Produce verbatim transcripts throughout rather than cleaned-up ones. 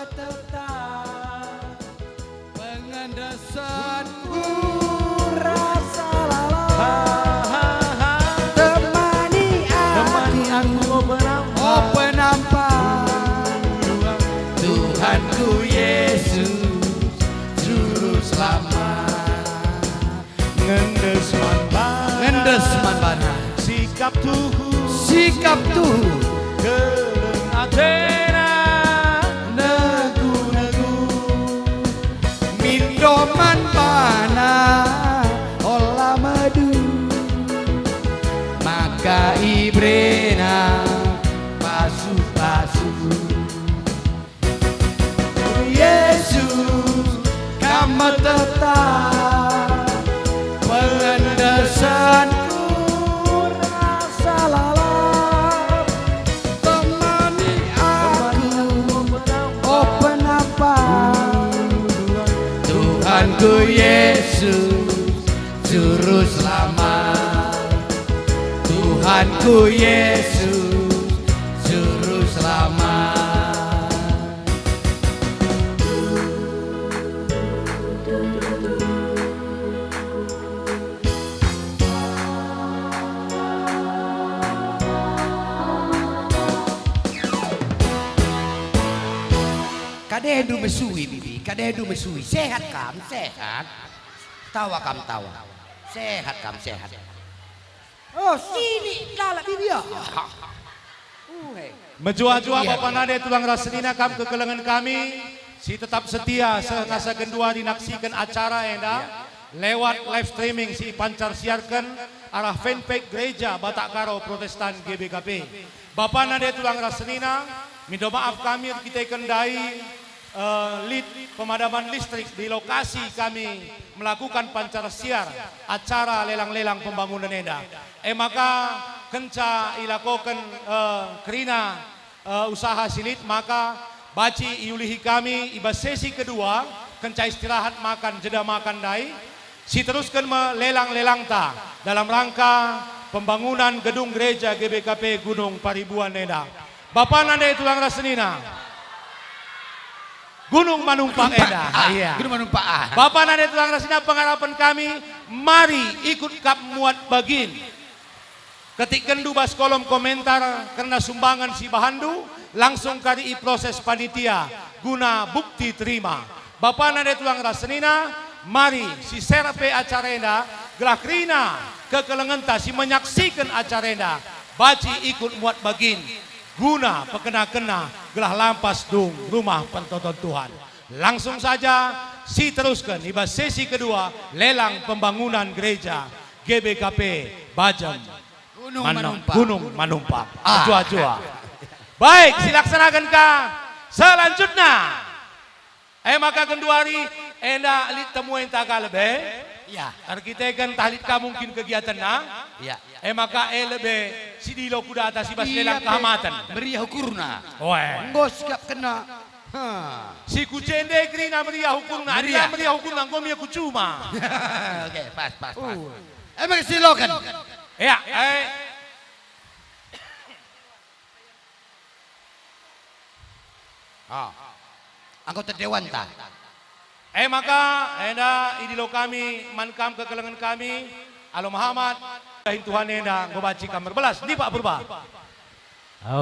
Tetap pengendesanku rasa lalap. Ha, ha, ha. Temani aku, temani aku, oh penampan. Oh penampan. Tuhanku Yesus, Juru Selamat. Ngendes man bana. Ngendes man bana. Sikap tuhu. Sikap tuhu. Keleng atena. Negu-negu. Mindo man bana. Ola medu. Maka iberena pasu-pasu. Yesus, Kam me tetap pengendesanku rasa lalap. Temani aku, oh penampan. Tuhanku Yesus, Juru Selamat. Tuhanku Yesus, Juru Selamat. Kadendu mesui, Bibi, kadendu mesui. Sehat kam, sehat. Tawa kam, tawa. Sehat kam, sehat. Oh, sini lalap, Bibi, ya. Uh, he. Mejuah-juah, iya, Bapa, iya, nande, tulang ras senina, kam kekelengen kami, si tetap setia, iya, seh nasa genduari naksiken acara enda, iya, lewat live streaming si ipancar siarken arah fanpage Gereja Batak Karo Protestan G B K P. Bapa, nande, tulang ras senina, mindo maaf kami erkiteken ndai, eh, lit pemadaman listrik di lokasi kami melakukan pancar siar acara lelang-lelang pembangunan enda. E maka kenca ilakoken, eh, kerina, eh, usaha si lit, maka banci iulihi kami i bas sesi kedua, kenca istirahat makan, jeda makan ndai, siterusken me lelang-lelangta dalam rangka pembangunan gedung gereja G B K P Gunung Paribuan enda. Bapa, nande, tulang ras senina. Gunung Manumpak enda. Ah, iya. Gunung Manumpak, ah. Bapa, nande, tulang ras senina, pengarapen kami, mari ikut kap muat bagin. Ketikkenndu bas kolom komentar kerna sumbangan si ibahanndu, langsung kari iproses panitia guna bukti terima. Bapa, nande, tulang ras senina, mari si share pe acara enda, gelah kerina kekelengenta si menyaksiken acara enda banci ikut muat bagin guna pekena-kena gelah lampas dung rumah pertoton Tuhan. Langsung saja siterusken i bas sesi kedua lelang pembangunan gereja G B K P Bajem Gunung Manum-, Manumpak. Gunung Manumpak. Ah. Ajua-jua. Baik, silaksanaken ka selanjutna. E maka genduari enda lit temuenta ka lebe? Ya. Erkiteken tah lit ka mungkin kegiatenna? Ya. E maka e lebe sidilo ku data si bas lelang kehamaten. Meriah ukurna. Oe. Enggo sikap kena. Ha. Si kucende kerina meriah ukurna. Meriah. Adila meriah ukurna enggo mia kucuma. Oke, pas, pas, pas. Uh. E maka siloken. Ya, eh. Ah. Anggota dewan ta. E maka, enda idilo kami man kam kekelengen kami, alo mehamat, dahin Tuhan enda enggo banci kam erbelas. Ndipak Purba.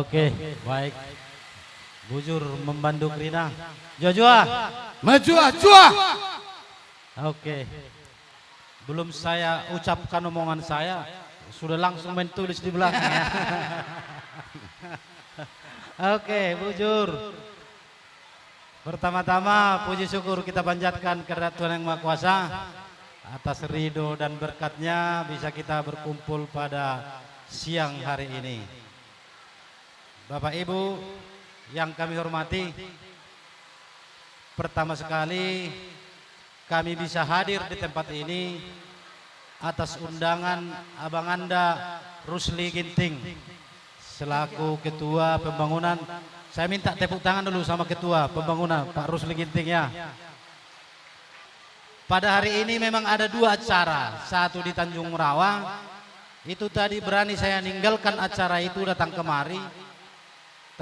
Oke, baik. Bujur membandu kerina. Jua-jua. Mejuah-juah. Oke. Belum saya ucapkan omongan saya, sudah langsung main tulis di belakang. Oke, bujur. Pertama-tama, puji syukur kita panjatkan kehadirat Tuhan Yang Maha Kuasa atas ridho dan berkat-Nya bisa kita berkumpul pada siang hari ini. Bapak Ibu yang kami hormati, pertama sekali kami bisa hadir di tempat ini atas undangan Abanganda Rusli Ginting selaku Ketua Pembangunan. Saya minta tepuk tangan dulu sama Ketua Pembangunan, Pak Rusli Ginting, ya. Pada hari ini memang ada dua acara, satu di Tanjung Merawa, itu tadi berani saya ninggalkan acara itu datang kemari.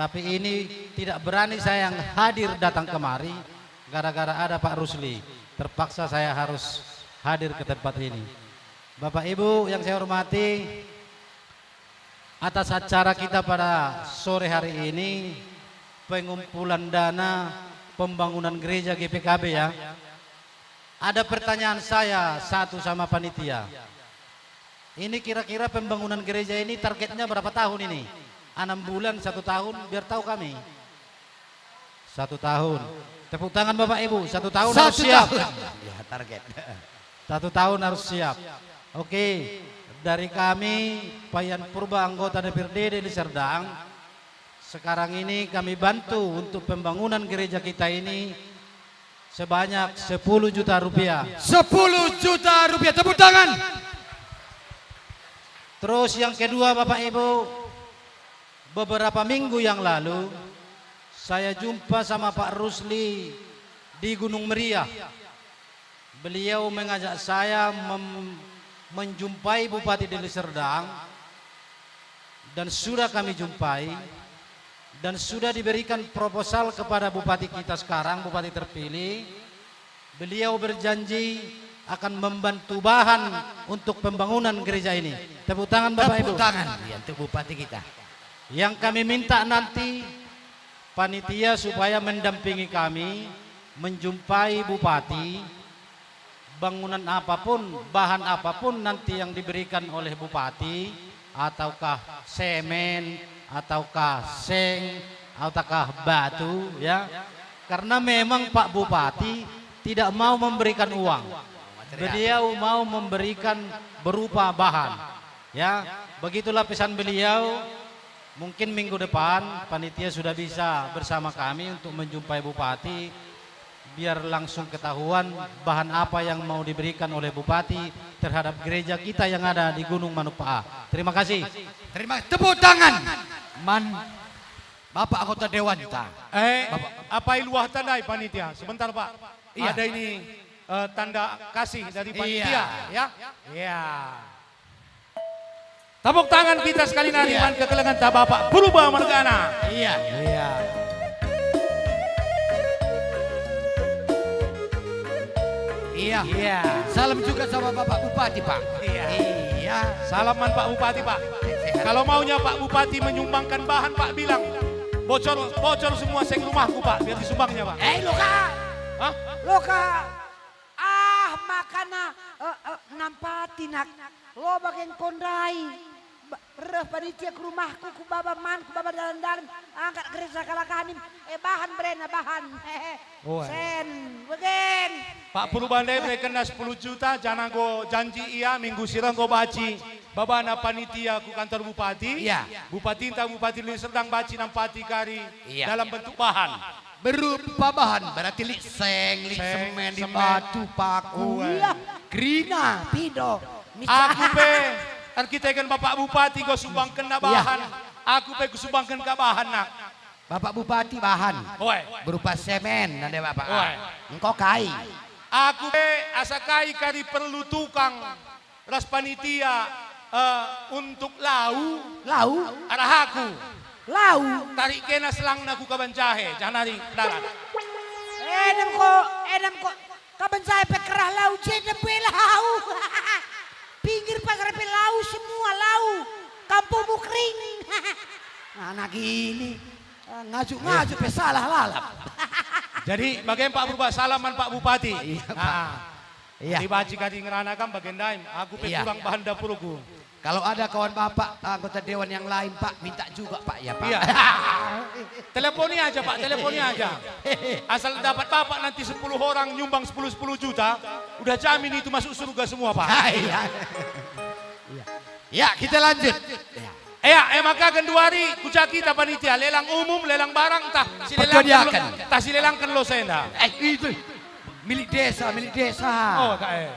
Tapi ini tidak berani saya hadir datang kemari gara-gara ada Pak Rusli. Terpaksa saya harus hadir ke tempat ini. Bapak Ibu yang saya hormati, atas acara kita pada sore hari ini, pengumpulan dana pembangunan gereja G P K B ya. Ada pertanyaan saya satu sama panitia. Ini kira-kira pembangunan gereja ini targetnya berapa tahun ini? Enam bulan, satu tahun, biar tahu kami. Satu tahun. Tepuk tangan Bapak Ibu, satu tahun harus Satu siap. tahun. Ya, target. Satu tahun harus siap. Oke, dari kami, Payan Purba, anggota D P R D Deli Serdang, sekarang ini kami bantu untuk pembangunan gereja kita ini sebanyak sepuluh juta rupiah. Sepuluh juta rupiah, tepuk tangan. Terus yang kedua, Bapak Ibu, beberapa minggu yang lalu, saya jumpa sama Pak Rusli di Gunung Meriah. Beliau mengajak saya mem-, menjumpai Bupati Deli Serdang, dan sudah kami jumpai, dan sudah diberikan proposal kepada Bupati kita sekarang, Bupati terpilih. Beliau berjanji akan membantu bahan untuk pembangunan gereja ini. Tepuk tangan, Bapak Ibu. Tepuk tangan, ya, untuk Bupati kita. Yang kami minta nanti panitia supaya mendampingi kami menjumpai Bupati, bangunan apapun, bahan apapun nanti yang diberikan oleh Bupati, ataukah semen, ataukah seng, ataukah batu, ya. Karena memang Pak Bupati tidak mau memberikan uang. Beliau mau memberikan berupa bahan. Ya, begitulah pesan beliau. Mungkin minggu depan panitia sudah bisa bersama kami untuk menjumpai Bupati, biar langsung ketahuan bahan apa yang mau diberikan oleh Bupati terhadap gereja kita yang ada di Gunung Manuk Paa. Terima kasih. Terima, tepuk tangan man Bapak anggota dewan ta. Eh, Bapak. Apai luah tandai panitia? Sebentar, Pak. Iya. Ada ini, eh, tanda kasih dari panitia, Iya. ya. Iya. Tepuk tangan kita sekali nari Iya. man kekelengen ta Bapak Purba Mergana. Iya. Iya. Iya. Iya. Salam juga sama Bapak Bupati, Pak. Iya. Iya. Salam man Pak Bupati, Pak. Sehat. Kalau maunya Pak Bupati menyumbangkan bahan, Pak, bilang, "Bocor, bocor semua seng rumahku, Pak, biar disumbangnya, Pak." Eh, loka. Hah? Loka. Ah, makana, eh, eh, nampati nak. Lo bage engko ndai. Ba-, reh panitia ku rumahku, kubaba man, kubaba dalan-dalan, angkat gereja kalak kami. Eh, bahan berena, bahan. Hehe. Oh, eh. Sen, begen. Pak Purba ndai berekenna sepuluh juta, janah enggo janji ia minggu si reh enggo banci babana panitia ku kantor bupati. Iya. Bupatinta, Bupati Deli Serdang, banci nampati kari Iya. dalam bentuk bahan. Berupa bahan, berarti lit seng, lit Seng, semen, lit semen. batu, paku, Uwe. iya, kerina, pindo. Aku pe erkiteken Bapak Bupati enggo sumbangkenna Iya. bahan. Aku pe kusumbangken ka bahan, nak. Bapak Bupati bahan. Oe. Berupa semen, nande Bapak. Oe. Engko kai? Aku pe asa kai kari perlu tukang ras panitia, eh, untuk lau. Lau? Arah aku. Lau? Tarik kena selangna ku kaban jahe, janah nari dalan. Edem ko, edem ko. Kaban jahe pe kerah lau, jenda pe lau. Pinggir pasar pe lau, semua lau. Kampungmu kering. Anak ini, eh, ngajuk-ngajuk pe salah lalap. Jadi, bage Pak Purba, salam man Pak Bupati. Iya, Pak. Ah. Iya. Dibaci kadi ngerana kam bage ndai, aku pe Iya. kurang bahan dapurku. Kalau ada kawan Bapak, anggota dewan yang lain, Pak, minta juga, Pak, ya, Pak. Iya. Teleponi aja, Pak, teleponi aja. Asal dapat Bapak nanti sepuluh orang nyumbang sepuluh sepuluh juta, udah jamin itu masuk surga semua, Pak. Iya. Iya. Ya, kita lanjut. Ya. Ya, e maka genduari kuja kita panitia lelang umum, lelang barang, entah si lelangken lo, Perjadiakan. entah si lelangken lo senda. Eh, itu. Milik desa, milik desa. Oh, tak, eh.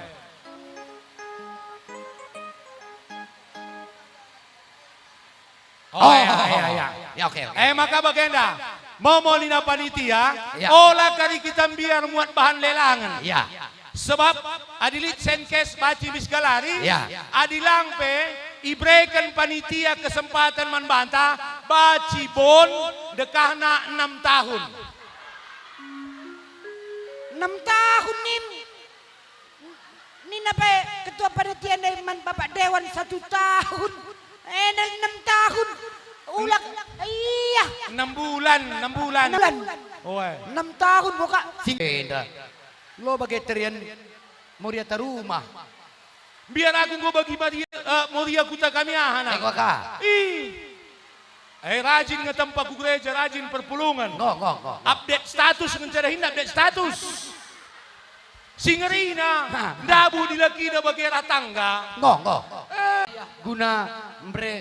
Oh, Oh, ya, oh, ya, oh. ya. Ya, oke, oke. Eh, maka bagenda, momo nina panitia, Ya. ola kari kita mbiar muat bahan lelangen. Ya. Sebab adi lit senkes banci mis galari, Ya. adi lang pe ibereken panitia kesempatan man banta, Baci bon, dekahna enam tahun. Enam tahun nin. Nina pe ketua panitia ndai man Bapak Dewan satu tahun. Eh, enam tahun. Ulak, iya. Enam bulan, enam bulan. Enam bulan. Oe. Enam tahun, buka. Sing enda. Lo bage terian Moria ta rumah. Biar aku enggo bagi Maria, eh, Moria kuta kami aha, nah. Eko ka. Ih. Eh, rajin nge tempa ku gereja, rajin perpulungen. Ngo, ngo, ngo, ngo. Update status ngenca dahin, update status. Si ngerina, ha, ndabuh dilakina bage arah tangga. Ngo, ngo. Eh. Guna mbere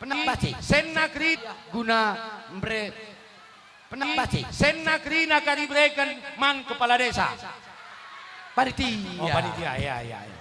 penang baci. Senna keri-, guna mbere penang baci. Senna kerina kari bereken man kepala desa. Panitia. Oh, panitia, ya, ya, ya.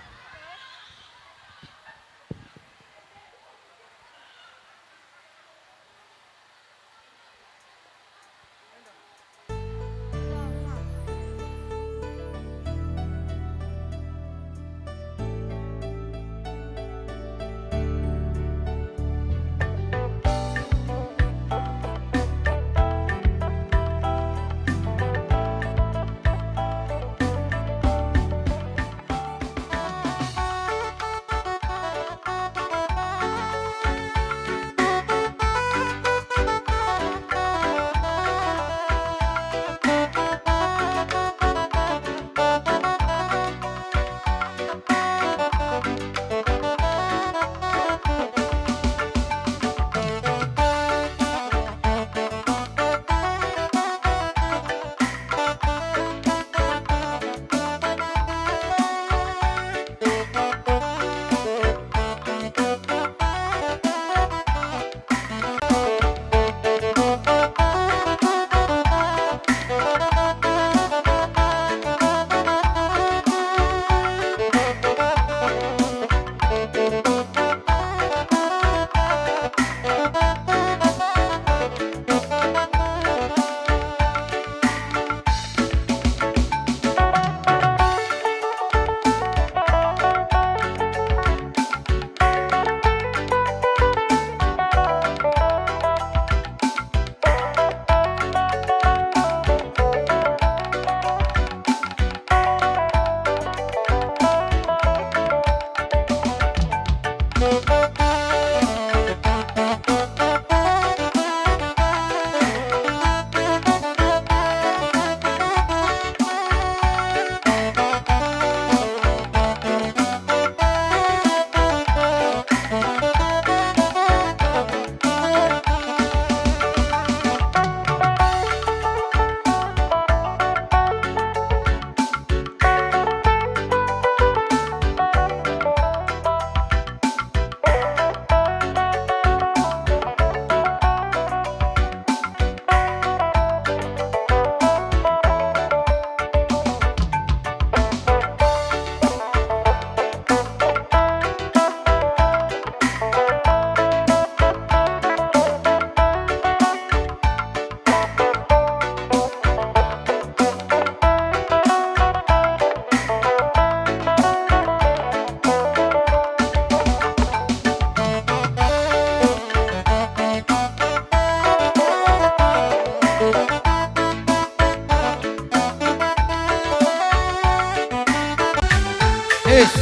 Is,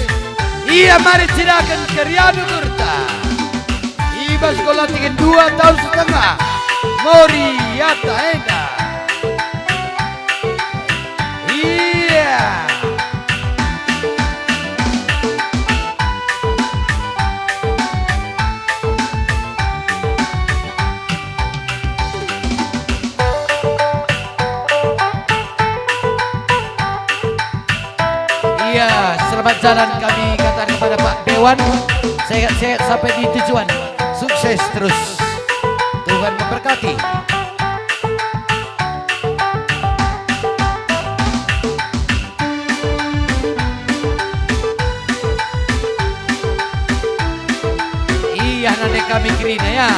ia mari cidahken keriahen ukurta. I bas gol lantiken dua tahun setengah, Moriata enda. Ia. Iya, selamat jalan kami katakan kepada Pak Dewan. Sehat-sehat sampai di tujuan. Sukses terus. Tuhan memberkati. Iya, nande kami kerina, ya.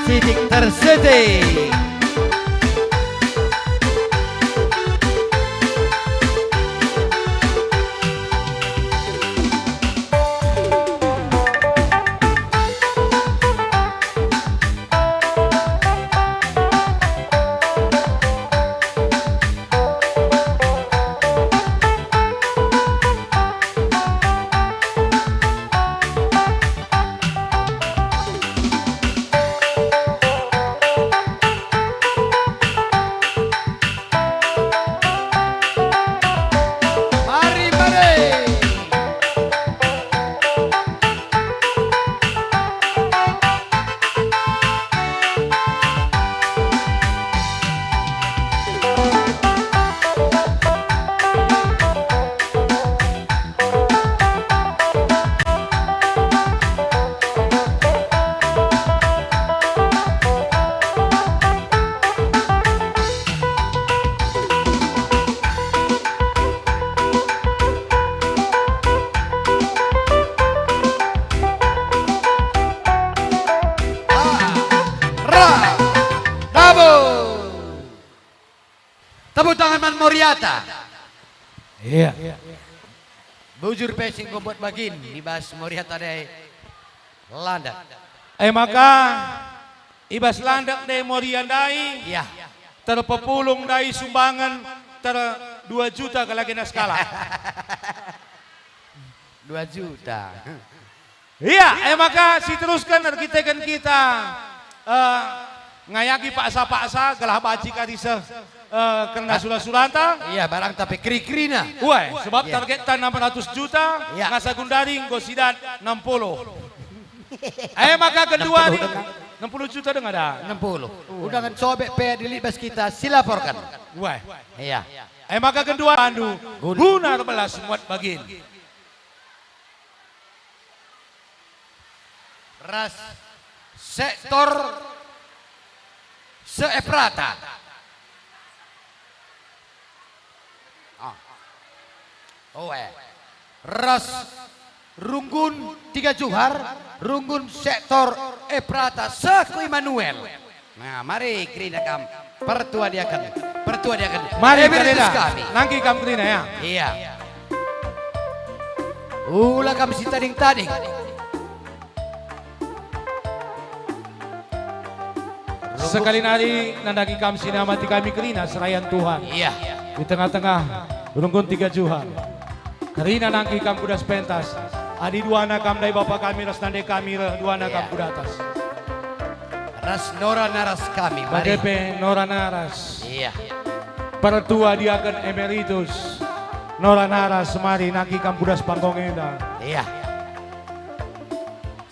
Sitik tersitik. Moriata. Iya. Bujur pe si enggo buat bagin i bas Moriata ndai landak. E maka, i bas landak ndai Moria ndai, iya, terpepulung ndai sumbangan ter dua juta kalagena sekalak. Dua juta. Iya, e maka siterusken erkiteken kita, eh, ngayaki paksa-paksa gelah banci kari seh, eh, kerna sura-suranta. Iya, barang tapi keri-kerina. Uai, sebab, iya, targetta enam ratus juta, iya, ngasa gundari enggo sidat enam puluh. E maka genduari, enam puluh dengan. Enam puluh juta denga da? Enam puluh. Uai. Undangan sobek pe adi lit bas kita, silaporken. Uai. Iya. E maka genduari bandu, guna, guna erbelas muat bagin. Ras sektor se-Efrata. Ah. Oh, eh. Ras runggun tiga juhar, runggun sektor Efrata seh ku Immanuel. Nah, mari kerina kam, pertua diaken, pertua diaken. Mari, emeritus kerina kami. Nangkih kam kerina, ya. Iya. Ula kam sitading-tading. Sekali nari nandangi kam si niamati kami kerina serayan Tuhan. Iya. Di tengah-tengah runggun tiga juhar. Kerina nangkih kam ku das pentas. Adi duana kam ndai bapa kami ras nande kami reh duana, iya, kam ku datas. Ras Nora Naras kami, mari. Bage pe Nora Naras. Iya. Pertua diaken emeritus. Nora Naras, mari nangkih kam ku das panggung enda. Iya.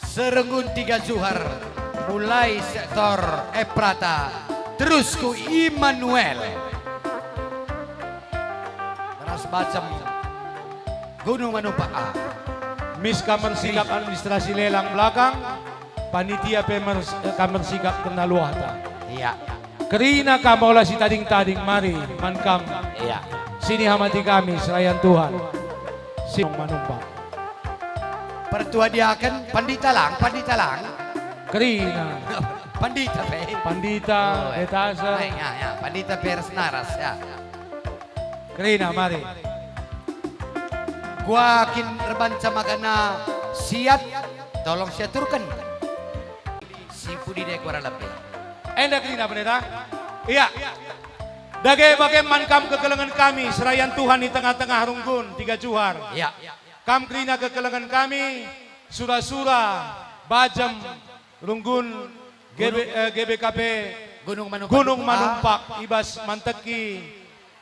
Serenggun tiga juhar, mulai sektor Efrata, terus ku Immanuel. Ras bacem Gunung Manumpak, ah. Mis kam ersikap administrasi lelang belakang, panitia pe mers-, eh, kam ersikap kerna luahta. Iya. Kerina kam ola sitading-tading, mari man kam. Iya. Si niamati kami serayan Tuhan. Si Manumpak. Pertua diaken, pandita lang, pandita lang. Kerina. Pandita pe. Pandita, oh, eh, Betasa. Baik, ya, ya, pandita pe ras Naras, ya. Kerina, mari. Kuakin erbanca magana siat, tolong siaturken. Si pudi dai kuara lebe. Enda kerina, Pendeta? Iya. Dage bage man kam kekelengen kami, serayan Tuhan i tengah-tengah runggun tiga juhar. Iya. Kam kerina kekelengen kami, sura-sura, bajem, runggun, G B, Gunung, eh, G B K P Gunung Manumpak, Gunung Manumpak, i bas manteki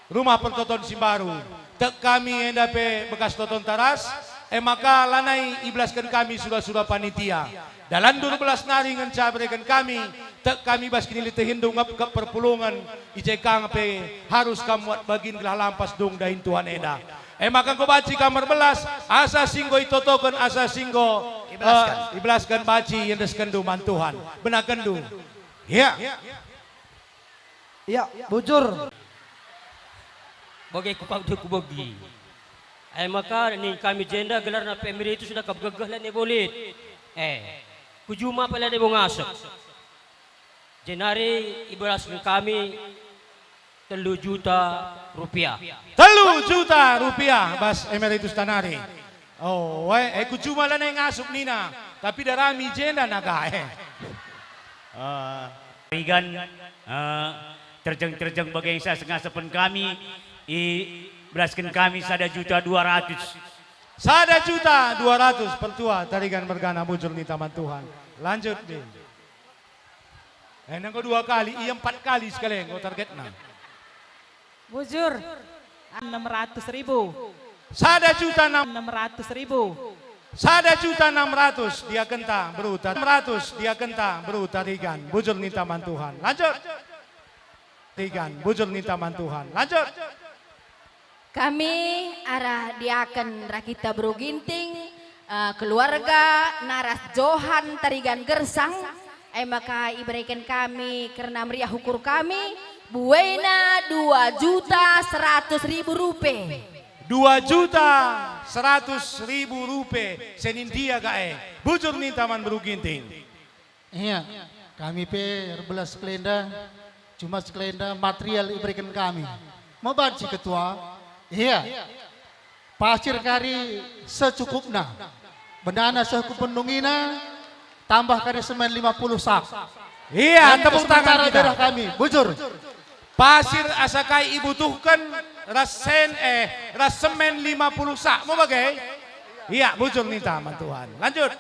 Rumah Pertoton si Mbaru. Tek kami enda pe bekas totonta ras, e maka lanai ibelasken kami sura-sura panitia. Dalan dua belas nari ngenca bereken kami, tek kami bas kinilitehinndu ngepkep perpulungen, i je kam pe harus kam muat bagin gelah lampas dung dahin Tuhan enda. E maka enggo banci kam erbelas, asa si enggo itotoken, asa si enggo, ibelasken, eh, ibelasken banci iendeskenndu man Tuhan. Benakenndu. Ya. Ya, bujur. Bage kuakap deh kubegi. E maka nina kami jenda gelarna pe emeritus, enda kap gegeh la nibolit. Eh, ku juma pe la nibo ngasep. Jenari ibelasken kami telu juta rupiah. Telu juta rupiah bas emeritus tanari. Oh, we, eh, ku juma lanai ngasup nina, tapi darami jenda naga, eh. Eh, Rigan, eh, terjeng-terjeng bagengsa sengasepen kami, ibelasken kami sada juta dua ratus. Sada juta dua ratus, pertua Tarigan mergana, bujur ninta man Tuhan. Lanjut, Din. Eh, enggo dua kali, ia empat kali sekali enggo targetna. Bujur, enam ratus ribu. Sada juta enam, enam ratus ribu. Sada juta enam ratus diakenta beru Tar-, enam ratus diakenta beru Tarigan. Bujur ninta man Tuhan. Lanjut. Tarigan, bujur ninta man Tuhan. Lanjut. Kami arah diaken Rakita Beru Ginting, eh, keluarga Naras Johan Tarigan Gersang, e maka ibereken kami kerna meriah ukur kami, buena dua juta seratus ribu rupe. Dua juta seratus ribu rupe, senindia ka e. Bujur ninta man Beru Ginting. Iya, kami pe erbelas sekalenda, cuma sekalenda material ibereken kami. Me banci ketua? Iya. Pasir kari secukupna. Benana seh ku pendungina, tambah kari semen lima puluh sak. Iya, enda tepuk tangan sementara kita. Daerah kami, bujur. Pasir asa kai ibutuhken, ras sen, eh, ras semen lima puluh sak. Mau bage? Iya, bujur ninta man Tuhan. Lanjut.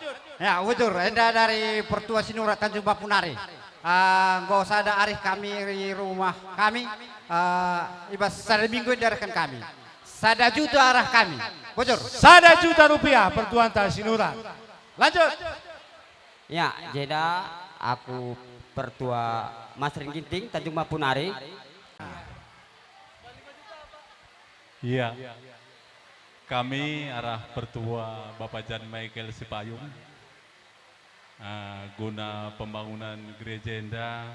Ya, bujur. Enda dari Pertua Sinurat Tanjung Bampu nari. Ah, enggo sada arih kami i rumah kami, ah, i bas sada minggu enda arahken kami. Sada juta arah kami. Bujur. Sada juta rupiah Pertuanta Sinurat. Lanjut. Ya, jenda aku Pertua Masrin Ginting, Tanjung Bampu nari. Iya. Kami arah Pertua Bapa Jan Michael Sipayung, ah, guna pembangunan gereja enda,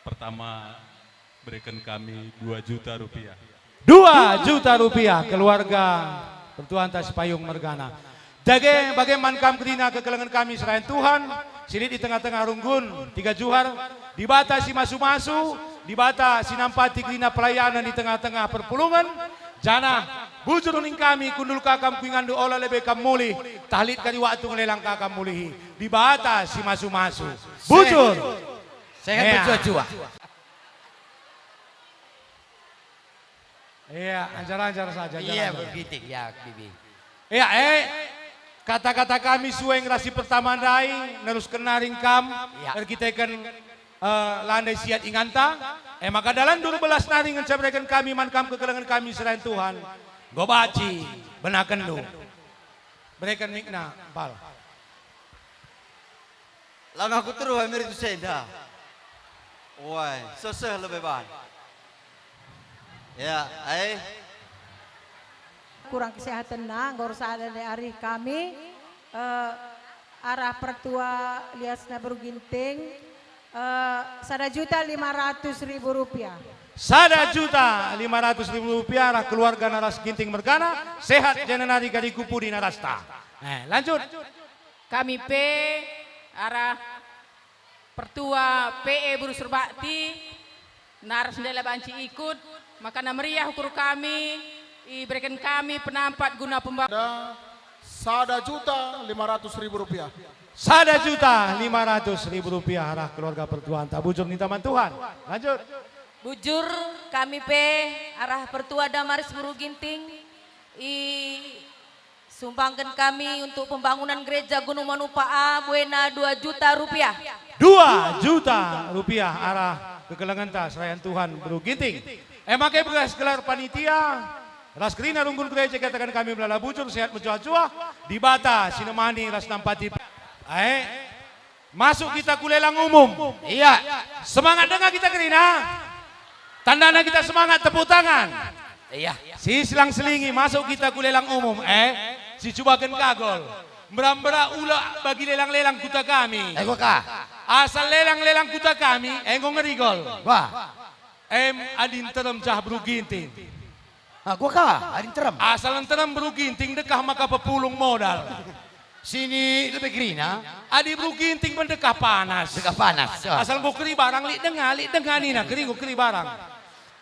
pertama bereken kami dua juta rupiah. Dua juta rupiah, keluarga Pertuanta Sipayung mergana. Dage, bage man kam kerina kekelengen kami serayan Tuhan, si lit i tengah-tengah runggun, tiga juhar, Dibata si masu-masu, Dibata si nampati kerina pelayanan i tengah-tengah perpulungen, janah bujur ning kami kundul ka kam ku inganndu ola lebe kam mulih, tah lit kari waktu ngelelang ka kam mulihi. Dibata si masu-masu. Bujur. Sehat. Ea. Berjuah-juah. Iya, anjar-anjar saja, iya, anjar-anjar. Begitu, ya, Bibi. Iya, eh, kata-kata kami sueng ras si pertama ndai, nerusken nari kam, iya, erkiteken, eh, la ndai siat inganta. Eh, maka dalan dua belas nari ngenca bereken kami man kam kekelengen kami serayan Tuhan. Enggo banci benakenndu. Bereken mikna, Pal. Lang aku teruh emir tu senda. Wai, seseh lebe ban. Ya, ai. Kurang kesehatenna, enggo sada nari arih kami, eh, arah pertua liasna Beru Ginting, eh, sada juta lima ratus ribu rupiah. Sada juta lima ratus ribu rupiah arah keluarga naras Ginting mergana, sehat janah nari kari ku pudi narasta. Eh, lanjut. Kami pe arah Pertua P E Beru Serbakti, naras ndai la banci ikut, makana meriah ukur kami, ibereken kami penampat guna pembangunan. Sada juta lima ratus ribu rupiah. Sada juta lima ratus ribu rupiah arah keluarga pertuanta. Bujur ninta man Tuhan. Lanjut. Bujur kami pe arah Pertua Damaris Beru Ginting, i Sumbangken kami untuk pembangunan gereja Gunung Manupa A, buena dua juta rupiah. Dua juta rupiah arah kekelengenta serayan Tuhan Beru Ginting. E maka bas gelar panitia, ras kerina runggun gereja kataken kami melala bujur, sehat mejuah-juah, Dibata si nemani ras nampati. Ae. Masuk kita ku lelang umum. Iya. Semangat denga kita kerina. Tandana kita semangat, tepuk tangan. Iya. Si selang-selingi masuk kita ku lelang umum, eh. Si cubaken kagol. Mbera-mbera ula bagi lelang-lelang kuta kami. Eh, gua kah? Asal lelang-lelang kuta kami, enggo ngeri gol. Wah. Em adi nterem jah Beru Ginting. Ah, gua ka, adi nterem. Asal nterem Beru Ginting dekah maka pepulung modal. Sini lebe kerina. Adi Beru Ginting mendekah panas. Dekah panas, ah. Asal enggo keri barang lit denga, lit denga nina, keri enggo keri barang.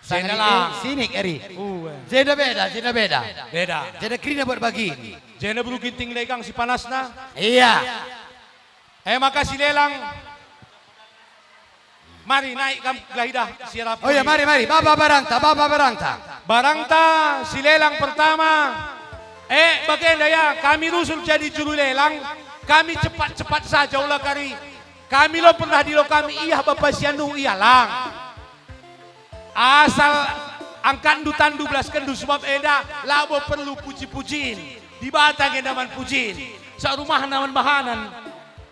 Sini, sini keri. Uwe. Jenda beda, jenda beda. Beda. Jenda kerina buat bagi. Jenda Beru Ginting dekang si panasna. Iya. Eh, maka si lelang. Mari naik kam gelah idah si arah. Oh ya, mari, mari. Baba barangta, baba barangta. Barangta si lelang pertama. Eh, bagenda ya, kami rusur jadi juru lelang. Kami cepat-cepat saja ula kari. Kami lo pernah dilo kami iyah bapa si anu iyah lang. Asal angkatndu tandu belaskenndu sebab enda labo perlu puji-pujin. Dibata nge man pujin. Sa rumahna man bahanen.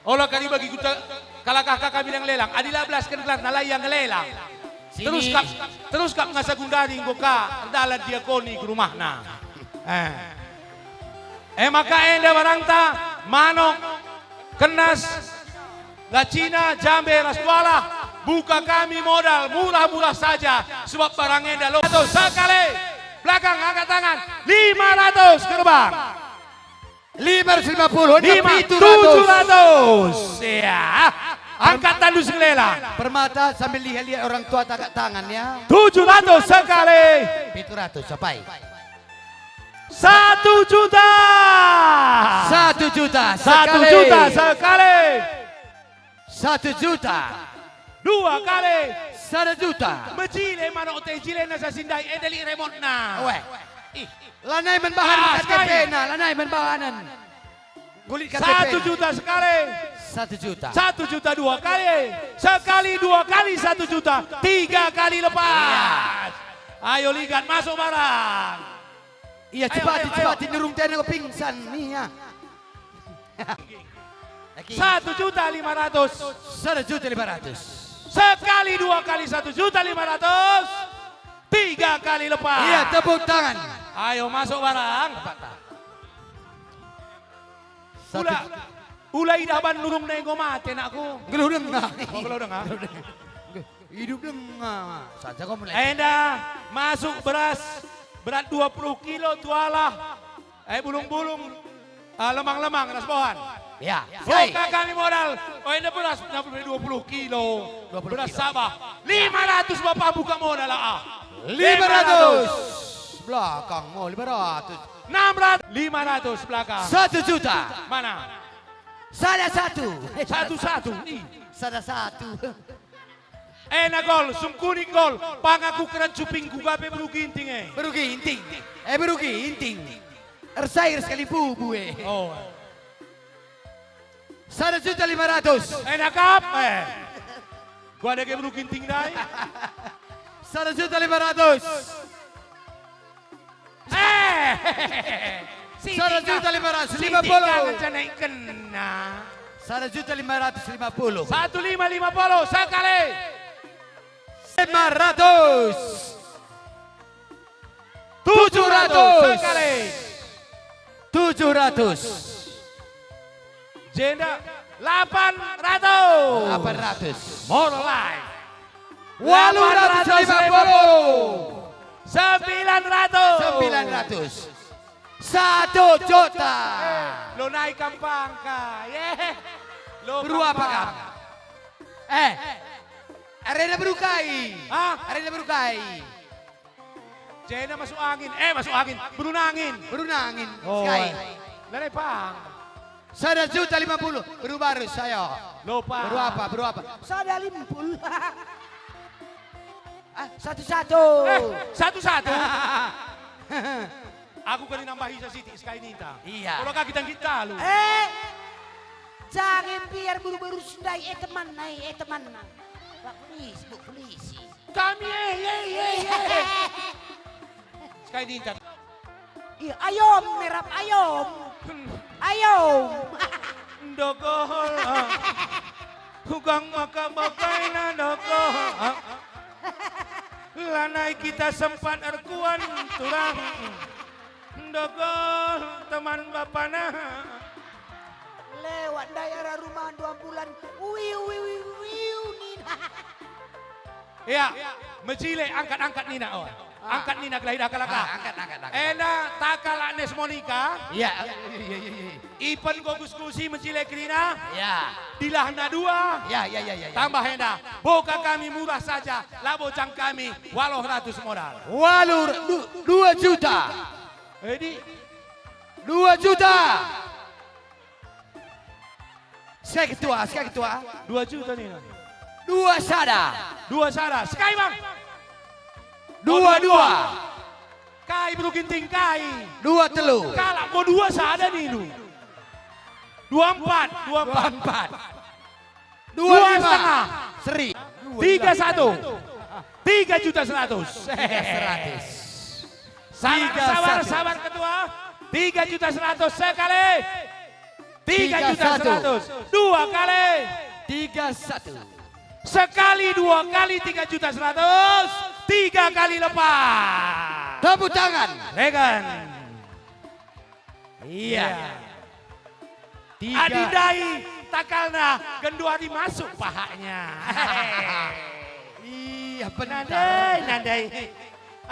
Ola kari bagi kuta kalakah kaka bilang lelang. Adi la belasken gelarna la ia ngelelang. Sini. Terus kap, terus kap ngasa gundari enggo ka erdalan diakoni ku rumahna. Eh. Eh, maka enda barangta, manok, kenas, lacina, jambe, ras tualah, buka kami modal murah-murah saja, sebab barang enda lo. Atau sekali, belakang angkat tangan, lima ratus gerbang. Lima ratus lima puluh, enda lima, pitu ratus. Tujuh ratus. Ya. Angkat tandu si ngelela. Permata sambil lihat-lihat orang tua tagak tangan ya. Tujuh ratus sekali. Pitu ratus, capai. Satu juta. Satu juta Satu sekali. Juta sekali. Satu juta. Dua kali. Sada juta. Mejile manuk te jilena sasindai enda lit remotna. Weh. Ih. Lanai man bahan Ah, K T P sekali. Na, lanai man bahanen. Kulit K T P. Satu juta sekali. Satu juta. Satu juta dua kali. Sekali dua kali satu juta. Tiga kali lepas. Iya. Ayo ligat masuk barang. Iya, ayo, cepat, ayo, ayo. Cepat, nurung tena pingsan nih ya. Lagi. Satu juta lima ratus. Satu juta lima ratus. Sekali dua kali satu juta lima ratus. Tiga kali lepas. Iya, tepuk tangan. Ayo masuk barang. Ula, ula idah ban nurung na enggo mate, nakku. Geluh denga. Oh, geluh denga. Geluh denga. Idup denga. Saja kau mulai. Enda masuk beras berat dua puluh kilo tualah. Eh, bulung-bulung. Ah, lemang-lemang ras bohan. Ya. Buka kami modal. Oh, enda beras enam puluh, dua puluh kilo. Dua puluh kilo. Beras Sabah. Lima ratus Bapak buka modal, ah. Lima ratus. Belakang mau lima ratus. Enam ratus, lima ratus belakang. Satu juta. Mana? Sada satu. Satu satu. Ih. Sada satu. Ena gol, sungkuning gol, pangaku keran cuping kuga pe beru Ginting e. Beru Ginting. Eh, beru Ginting. Ersair sekali bubu e. Oh. Sada juta lima ratus. Ena kap, eh. Gua ada ke beru Ginting dai. Sada juta lima ratus. Eh, sada juta lima ratus lima puluh. Sada juta lima ratus lima puluh. Satu lima lima puluh sekali. Lima ratus. Tujuh ratus. Sekali. Tujuh ratus. Jenda delapan ratus. Delapan ratus. More life. Walu ratus lima puluh. Sembilan ratus. Sembilan ratus. Satu juta. Eh, lo naik kampangka. Ye. Lo berapa kampang. Eh. Arena berukai. Hah? Arena berukai. Jena masuk angin. Eh, masuk angin. Berunangin. Berunangin. Oh. Sky. Lare pang. Sada juta lima puluh. Beru baru saya. Lupa. Beru apa? Beru apa? Sada limpul. Ah, satu-satu. Eh, satu-satu. Aku kali nambahi sasitik sekali ninta. Iya. Kalau kaki tangkit talu. Eh, jangan biar buru-buru sendai. Eh, teman, eh, eh, teman. Pak polisi, Bu polisi. Kami, eh, eh, eh, eh. Sekali ninta. Iya, ayom, merap ayom. Ayom. Ndogol, ah. Ugang maka bakaina ndogol, ah. Lanai kita sempat erkuan turang. Ndogol teman bapana. Lewat ndai arah rumah dua bulan. Wiu, wiu, wiu, wiu, nina. Ya, mejile angkat-angkat nina, oh. Ah. Angkat nina gelah idah kalak. Ah, angkat, angkat, angkat. Enda takal Agnes Monica. Ya, ya, ya, ya, ya, ya. Ipen Gogus Kusi mejile kerina. Ya. Dilahna dua. Ya, ya, ya, ya, ya. Tambah enda, boka kami murah saja, labo cang kami, waluh ratus modal. Waluh, du-, dua juta. Edi. Dua juta. Sekai ketua, sekai ketua. Dua juta nina. Dua sada. Dua sada. Sekai, Bang. Dua, oh, dua, dua. Kai beru Ginting, kai. Dua telu. Kalak bo dua sada nindu. Dua empat, dua empat. Dua empat. Dua lima. Dua setengah. Seri. Tiga satu. Tiga juta seratus. Tiga seratus. Sabar, sabar, sabar, ketua. Tiga juta seratus sekali. Tiga juta seratus. Dua kali. Tiga satu. Sekali dua kali tiga juta seratus. Tiga kali lepas. Tepuk tangan. Legan. Iya. Iya. Tiga. Adi ndai takalna genduari masuk pahaknya. Iya, benar. Nandai, nandai.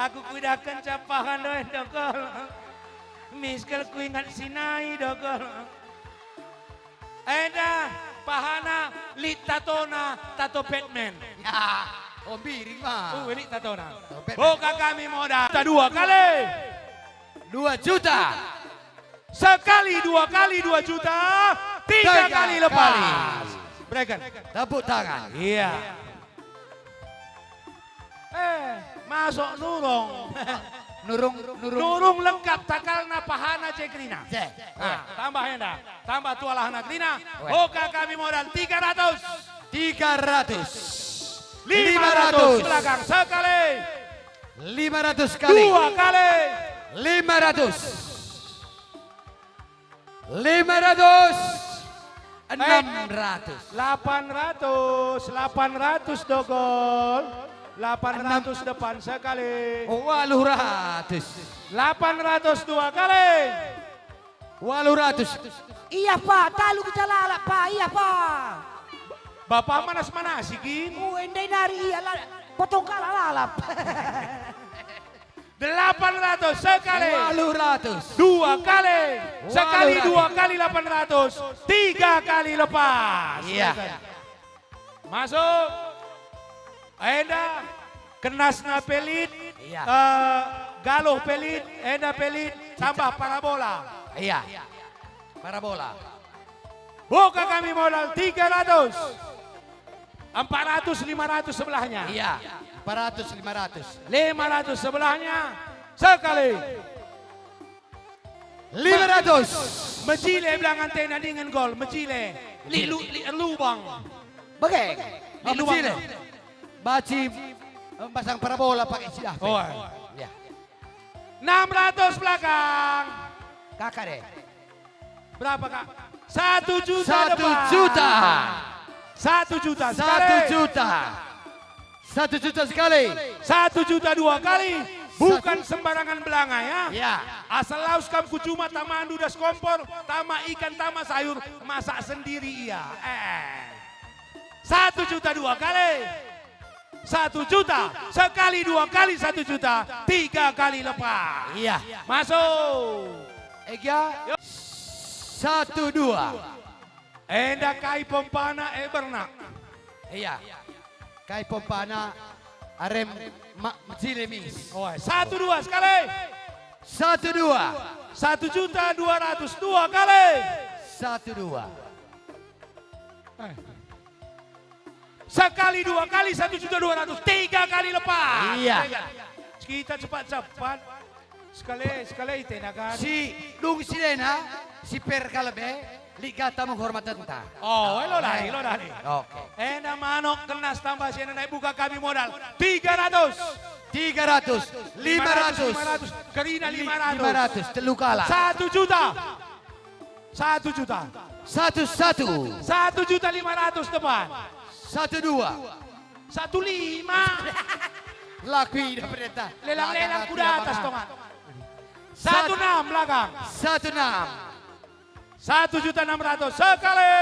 Aku kuidahken capahan doe ndogol. Miskel kuingat si nai ndogol. Enda, Pahana lit tatona, tato Batman. Ya, oh, biring mah. Uh, lit tatona. Tato Batman. Buka kami modal. Kita dua kali. Dua juta. Sekali dua kali dua juta, tiga Tiga kali lepas. Kali. Berikan. Tepuk tangan. Iya. Eh, masuk nurung. Nurung, nurung. Nurung lengkap takalna pahana je kerina. Je. Nah, tambah enda. Tambah tualahna kerina. Weh. Buka kami modal tiga ratus. Tiga ratus. Lima ratus. Lima ratus belakang sekali. Lima ratus kali. Dua kali. Lima ratus. Lima ratus. Eh, enam ratus. Delapan ratus, delapan ratus dogol. Delapan ratus depan sekali. Walu ratus. Delapan ratus dua kali. Walu ratus. Iya, Pa, talu kita lalap, Pa, iya, Pa. Bapa manas-manasi kin? Oh, enda nari iya, la-, potong kalak lalap. Delapan ratus sekali. Walu ratus. Dua kali. Sekali dua kali delapan ratus. Tiga kali lepas. Iya. Masuk. Enda kenasna pelit, iya. Eh, galuh pelit, enda pelit, tambah parabola. Iya. Parabola. Buka kami modal tiga ratus. Empat ratus, lima ratus sebelahnya. Iya, empat ratus, lima ratus. Lima ratus sebelahnya. Sekali. Lima ratus. Mejile belang antena dingen gol, mejile. Li lu-, li lubang. Bage. Li lubang. Mejile. Baci, eh, pasang parabola pakai sidah. Oh. Ya. Enam ratus belakang. Kakak deh. Berapa, Kak? Satu juta. Satu depan. Juta. Satu juta sekali. Satu juta. Satu juta sekali. Satu juta dua kali. Bukan sembarangan belanga, ya. Ya. Asal lawes kam ku juma, tama andu das kompor, tama ikan, tama sayur, masak sendiri ia. Eh. Satu juta dua kali. Satu juta. Sekali dua kali satu juta. Tiga kali lepas. Iya. Masuk. Ega. Satu dua. Enda kai pompana e bernak. Iya. Kai pompana arem ma-, mejile mis. Oh, satu dua sekali. Satu dua. Satu juta dua ratus dua kali. Satu dua. Eh. Sekali dua kali satu juta dua ratus, tiga kali lepas. Iya. Kita cepat-cepat. Sekali, sekali tena kan. Si dung si dena, si per kalebe, lit gata menghormatenta. Oh, lo dali, lo dali. Oke. Enda manok kenas tambah si enda naik buka kami modal. Tiga ratus. Tiga ratus, lima ratus. Lima ratus, lima ratus. Kerina lima ratus. Lima ratus, telu kalak. Satu juta. Satu juta. Satu satu. Satu juta lima ratus depan. Satu dua. Satu lima. Laku idah perintah. Lelang-lelang kuda atas tongan. Satu enam belakang. Satu enam. Satu juta enam ratus sekali.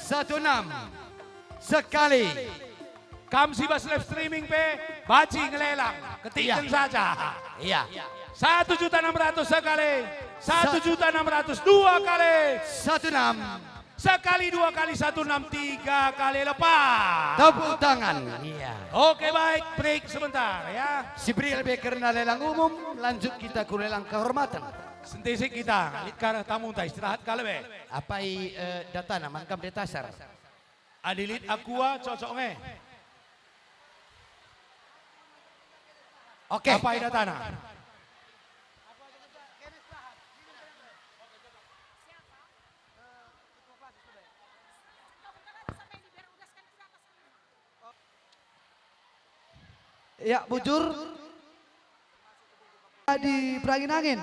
Satu enam. Sekali. Kam si bas live streaming pe, banci ngelelang, ketikken saja. Iya. Satu juta enam ratus sekali, satu juta enam ratus dua kali. Satu enam. Sekali dua kali satu enam, tiga kali lepas. Tepuk tangan. Iya. Oke, baik, break sebentar ya. Si beri lebih kerna lelang umum, lanjut kita ku lelang kehormatan. Sentisik kita, lit ka tamunta istirahat ka lebe. Apai, eh, datana mangkam detasar. Adi lit Aqua cocok nge. Oke. Apai datana? Ya, bujur. Di Perangin Angin.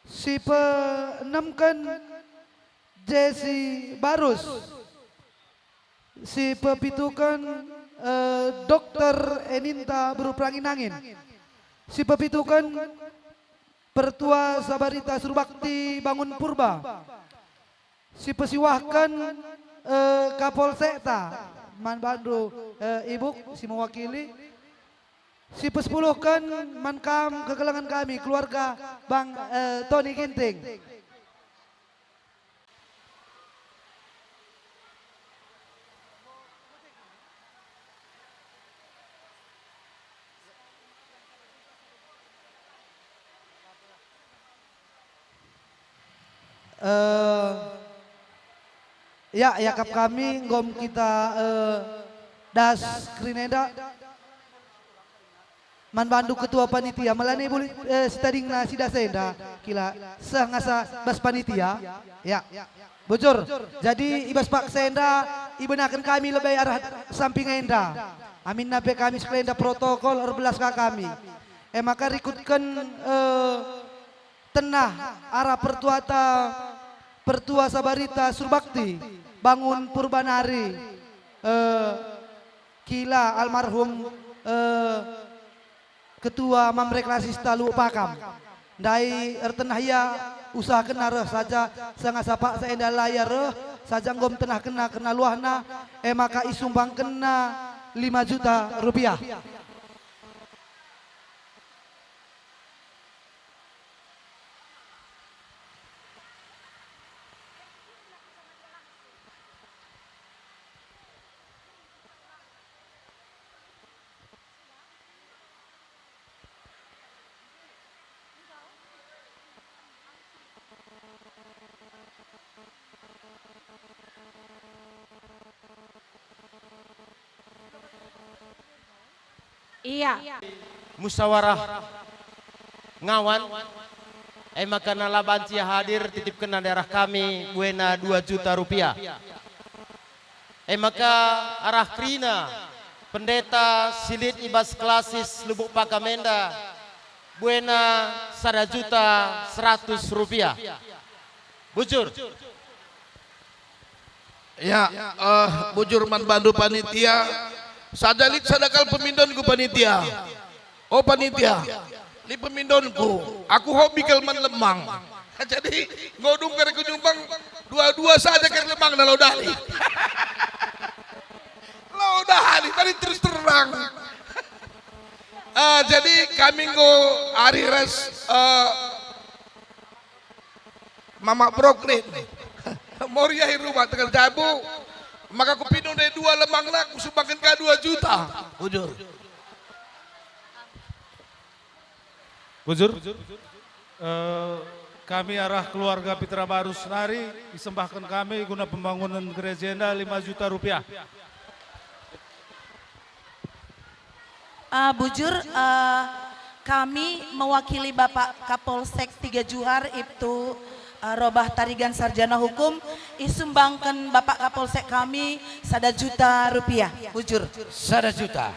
Si peenemken Jesse Barus. Si pepituken, eh, Dokter Eninta beru Perangin Angin. Si pepituken Pertua Sabarita Surbakti Bangun Purba. Si pesiwahken, eh, Kapolsekta man bandu, eh, Ibuk si mewakili. Si pesepuluhken man kam kekelengen kami, keluarga Bang, eh, Tony Ginting. Eh, ya, iakap kami nggom kita, eh, das kerina enda. Man bandu ketua panitia, melani buli, eh, sitadingna si das enda, kila seh ngasa bas panitia. Ya. Bujur. Jadi i bas paksa enda ibenaken kami lebe arah samping enda. Aminna pe kami sekalenda protokol erbelas ka kami. E maka rikutken, eh, tenah arah pertuata, pertua Sabarita Surbakti, bangun Purbanari, eh, kila almarhum, eh, Ketua Mamre Klasista Lubuk Pakam. Ndai ertenah ia, usahakenna reh saja, sanga sapak saenda la ia reh, saja enggo mtenahkenna kerna luahna, e maka isumbangkenna lima juta rupiah. Iya. Musawarah ngawan, e maka nala banci hadir titipkenna daerah kami buena dua juta rupiah. E maka arah kerina pendeta si lit i bas klasis Lubuk Pakam enda buena sada juta seratus rupiah. Bujur. Ya, eh, bujur man bandu panitia. Sada lit sada kal pemindonku panitia. Oh panitia, lit pemindonku. Aku hobi kal man lemang. Jadi, enggo dung kari ku nyumbang dua-dua saja kari lemang na lau dali. Lau dali, tadi terus terang. Eh, jadi kami enggo ari ras, eh, Mama Brooklyn. Moriah i rumah tengah jabu. Maka kupindo ndai dua lemangna, kusumbangken ka dua juta. Bujur. Bujur. Eh, kami arah keluarga Pitra Barus nari isembahken kami guna pembangunan gereja enda lima juta rupiah. Ah, bujur, ah, kami mewakili Bapak Kapolsek Tiga Juhar, Ibtu, ah, Robah Tarigan Sarjana Hukum, isumbangken Bapak Kapolsek kami sada juta rupiah. Bujur. Sada juta.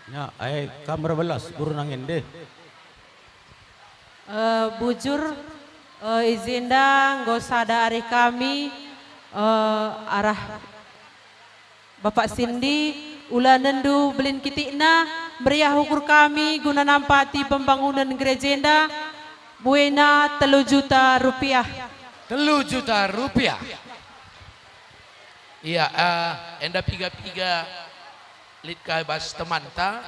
Ya, ai kam erbelas guru nangin deh. Eh, bujur, eh, i jenda enggo sada arih kami, eh, arah Bapak Sindi, ula nendu belin kitikna, meriah ukur kami guna nampati pembangunan gereja enda, buena telu juta rupiah. Telu juta rupiah. Iya, eh, enda piga-piga lit ka bas temanta,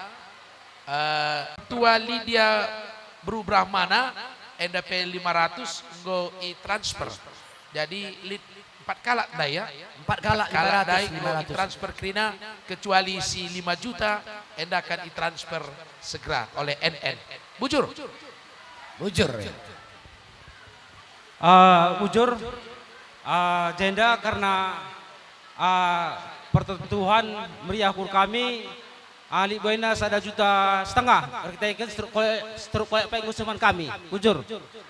eh, Tua Lidia Beru Brahmana, enda pe lima ratus enggo i-transfer. Jadi lit empat kalak ndai ya. Empat kalak, kalak lima ratus, ndai enggo lima ratus. I-transfer kerina, kecuali si lima juta, enda akan i-transfer segera oleh N N. Bujur. Bujur. Ah, bujur, ah, jenda kerna, ah, pertentuan meriah ukur kami, ah, lit buena sada juta setengah, erkiteken seteruk kolek, seteruk kolek pe enggo isumbangken kami. Bujur.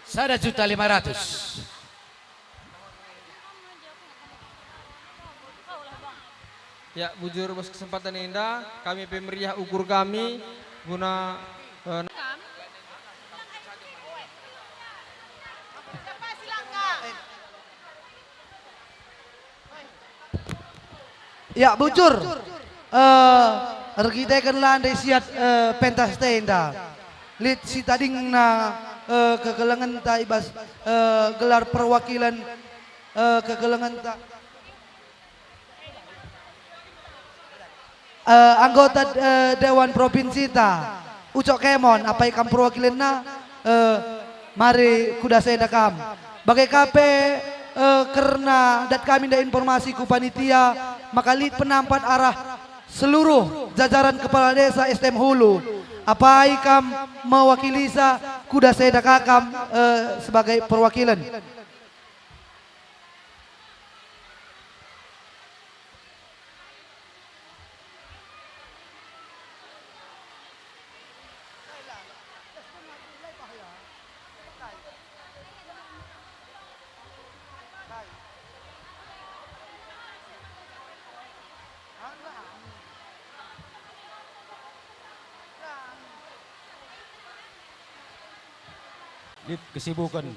Sada juta lima ratus. Ya, bujur bas kesempatan enda, kami pe meriah ukur kami guna, eh, Ya, bujur. Eh, erkiteken la ndai siat, eh, pentas enda. Lit si tadingna, eh, kekelengenta i bas, eh, gelar perwakilan, eh, kekelengenta. Eh, anggota, eh, Dewan Provinsinta, Ucok Kemon, apai kam perwakilenna, eh, mari ku das enda kam. Bage ka pe, eh, kerna dat kami nda informasi ku panitia, maka lit penampat arah seluruh jajaran kepala desa S T M Hulu. Apai kam mewakilisa ku das enda ka kam, eh, sebagai perwakilen. lit kesibuken.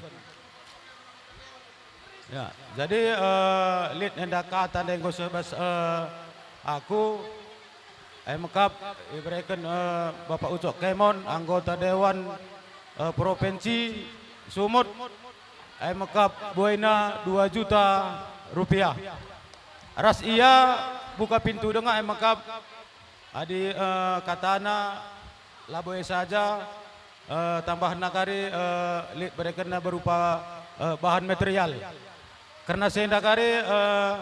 Ya, jadi, eh, lit enda kata ndai enggo seh bas, eh, aku, e mekap ibereken, eh, Bapak Ucok Kemon, anggota Dewan, eh, Provinsi Sumut, e mekap buena dua juta rupiah. Ras ia buka pintu denga e mekap adi, eh, katana labo e saja, eh, tambahenna kari, eh, lit berekenna berupa, eh, bahan material. Kerna si enda kari, eh,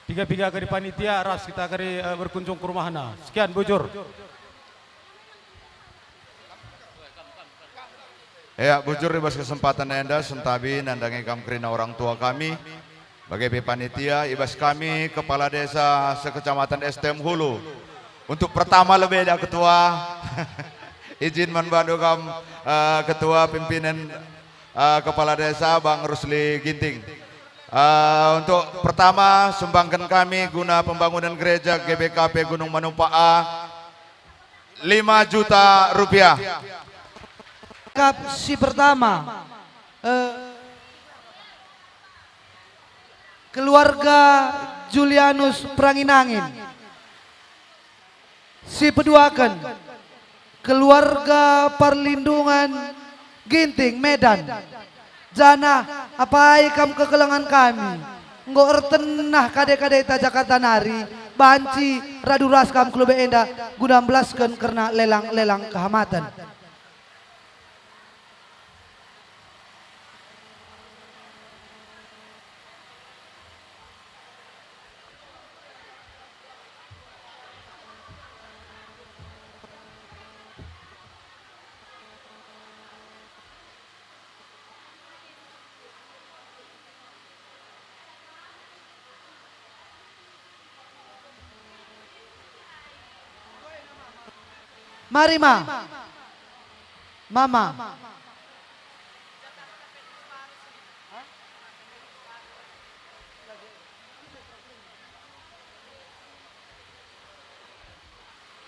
piga-piga kari panitia ras kita kari, eh, berkunjung ke rumahna. Sekian, bujur. Ya, bujur i bas kesempatan enda, sentabi nandangi kam kerina orang tua kami, bage pe panitia, i bas kami, Kepala Desa sekecamatan S T M Hulu. Untuk pertama lebih dah ketua, izin man bandu kam, eh, ketua pimpinan, eh, Kepala Desa, Bang Rusli Ginting. Eh, untuk pertama, sumbangken kami guna pembangunan gereja G B K P Gunung Manumpak A, lima juta rupiah. Kap si pertama, eh, keluarga Julianus Peranginangin. Si peduaken, keluarga Perlindungan Ginting Medan. Janah apai kam kekelengen kami, enggo ertenah kade-kadeta Jakarta nari, banci radu ras kam ku lebe enda guna mbelasken kerna lelang-lelang kehamaten. Mari, Ma. Mama.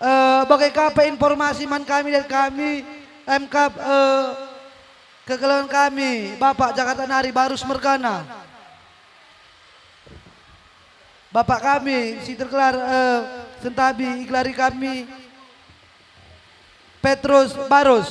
Eh, bage ka pe informasi man kami dari kami, emkap, eh, kekelengen kami, Bapak Jakarta nari Barus mergana. Bapak kami si tergelar, eh, sentabi igelari kami Petrus Barus.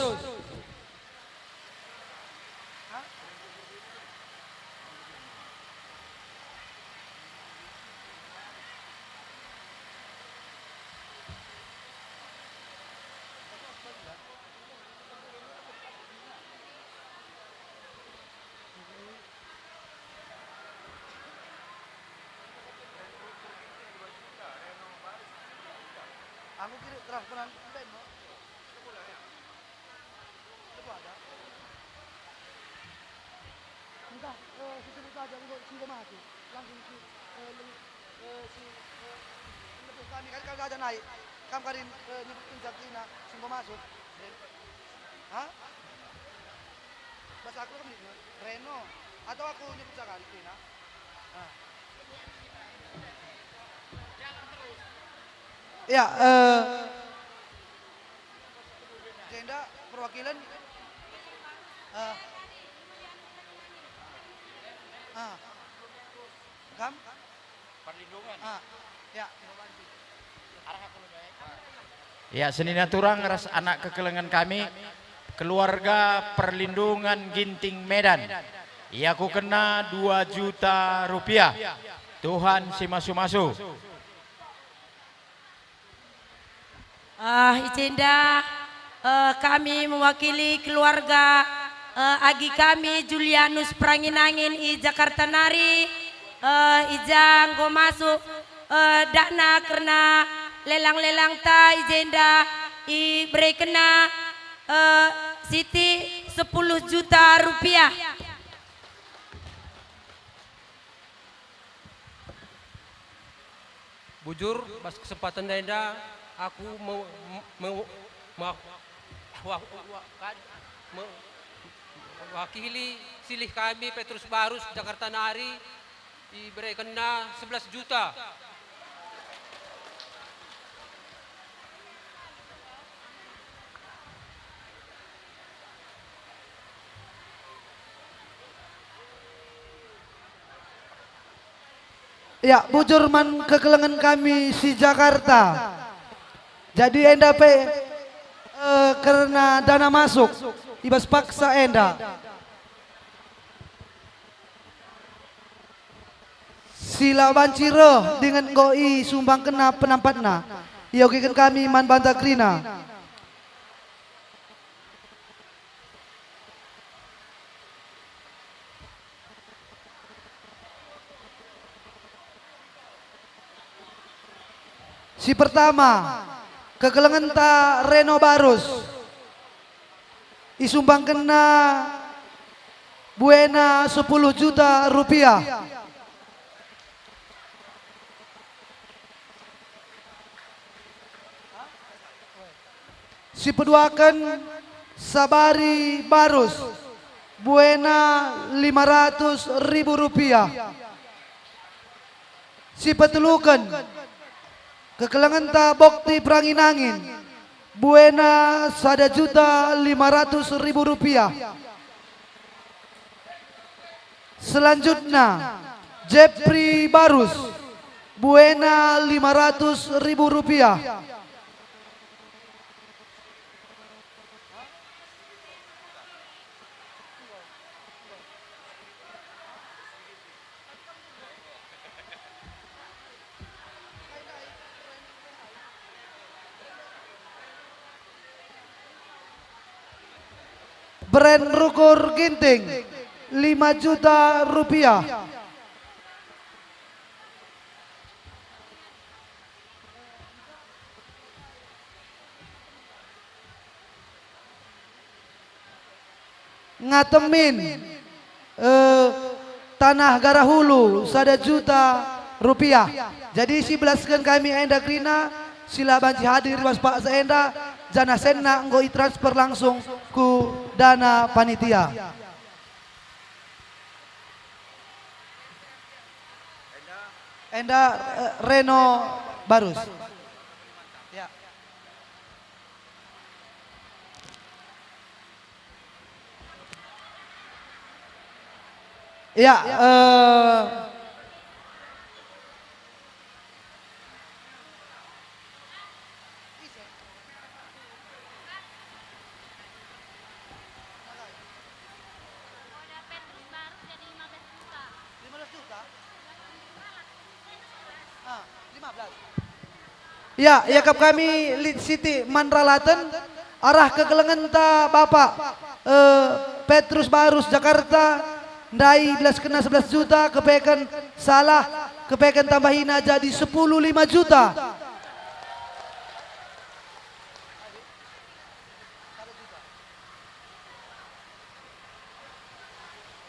Aku kira keras penan ben, no. Coba ada. Entah, eh, si sebut saja, enggo, si enggo mati. Langsung si, eh, leng-, eh, si, eh, lebih kami, kali, kali aja naik. Kam karin, eh, nyebut insa kerina, si enggo masuk. Ha? Bahasa aku kan gitu, Reno. Atau aku nyebut sekali kerina. Ha. Ya, eh, Jenda perwakilan, eh, ah, kam? Perlindungan. Ah, ya. Ya, senina turang ras anak kekelengen kami, keluarga Perlindungan Ginting Medan. Iakukenna dua juta rupiah. Tuhan si masu-masu. Ah, i jenda, eh, kami mewakili keluarga, eh, agi kami Julianus Perangin-angin i Jakarta nari, eh, i ja enggo masuk, eh, dakna kerna lelang-lelangta i jenda iberekenna, eh, Siti sepuluh juta rupiah. Bujur, bas kesempatan enda aku me-, me-, me-, me-, wa-, wa-, wa-, kad-, me-, wakili silih kami Petrus Barus Jakarta nari, iberekenna sebelas juta. Ya, bujur man kekelengen kami si Jakarta. Jadi enda pe, eh, kerna dana masuk i bas paksa enda. Si la banci reh dingen enggo isumbangkenna penampatna, iogiken kami man banta kerina. Si pertama, kekelengenta Reno Barus. Isumbangkenna buena sepuluh juta rupiah. Si peduaken Sabari Barus, buena lima ratus ribu rupiah. Si peteluken, kekelengenta Bokti Perangin-angin, buena sada juta lima ratus ribu rupiah. Selanjutna, Jepri Barus, buena lima ratus ribu rupiah. Beren Rukur Ginting, lima juta rupiah. Ngatemin, eh, Tanah Garahulu, sada juta rupiah. Jadi sibelasken kami enda kerina, si la banci hadir i bas paksa enda, janah senna enggo itransfer langsung ku dana panitia. Enda, eh, Reno Barus. Ya. Ya, eh, Ya, iakap kami lit siti man ralaten, arah kekelengenta Bapak, eh, Petrus Barus Jakarta, ndai belaskenna sebelas juta, kepeken salah, kepeken tambahina jadi sepuluh lima juta.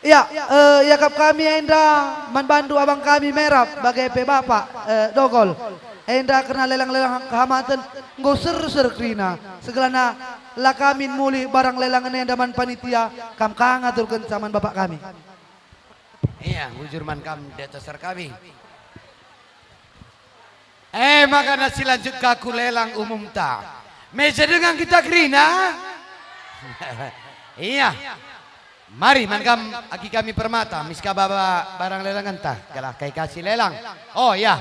Ya, eh, iakap kami enda man bandu abang kami Merap, bage pe Bapak, eh, Dogol. Enda kerna lelang-lelang kehamaten enggo ser-ser kerina. Segelana la kami mulih barang lelangen enda man panitia, kam ka ngaturkenca man Bapak kami. Ia, bujur man kam, detoser kami. Eh, maka na silanjut ka ku lelang umumta. Meja dengan kita kerina? Ia. Mari, man kam agi kami permata, mis ka baba barang lelangenta, gelah kai ka si lelang. Oh, ia.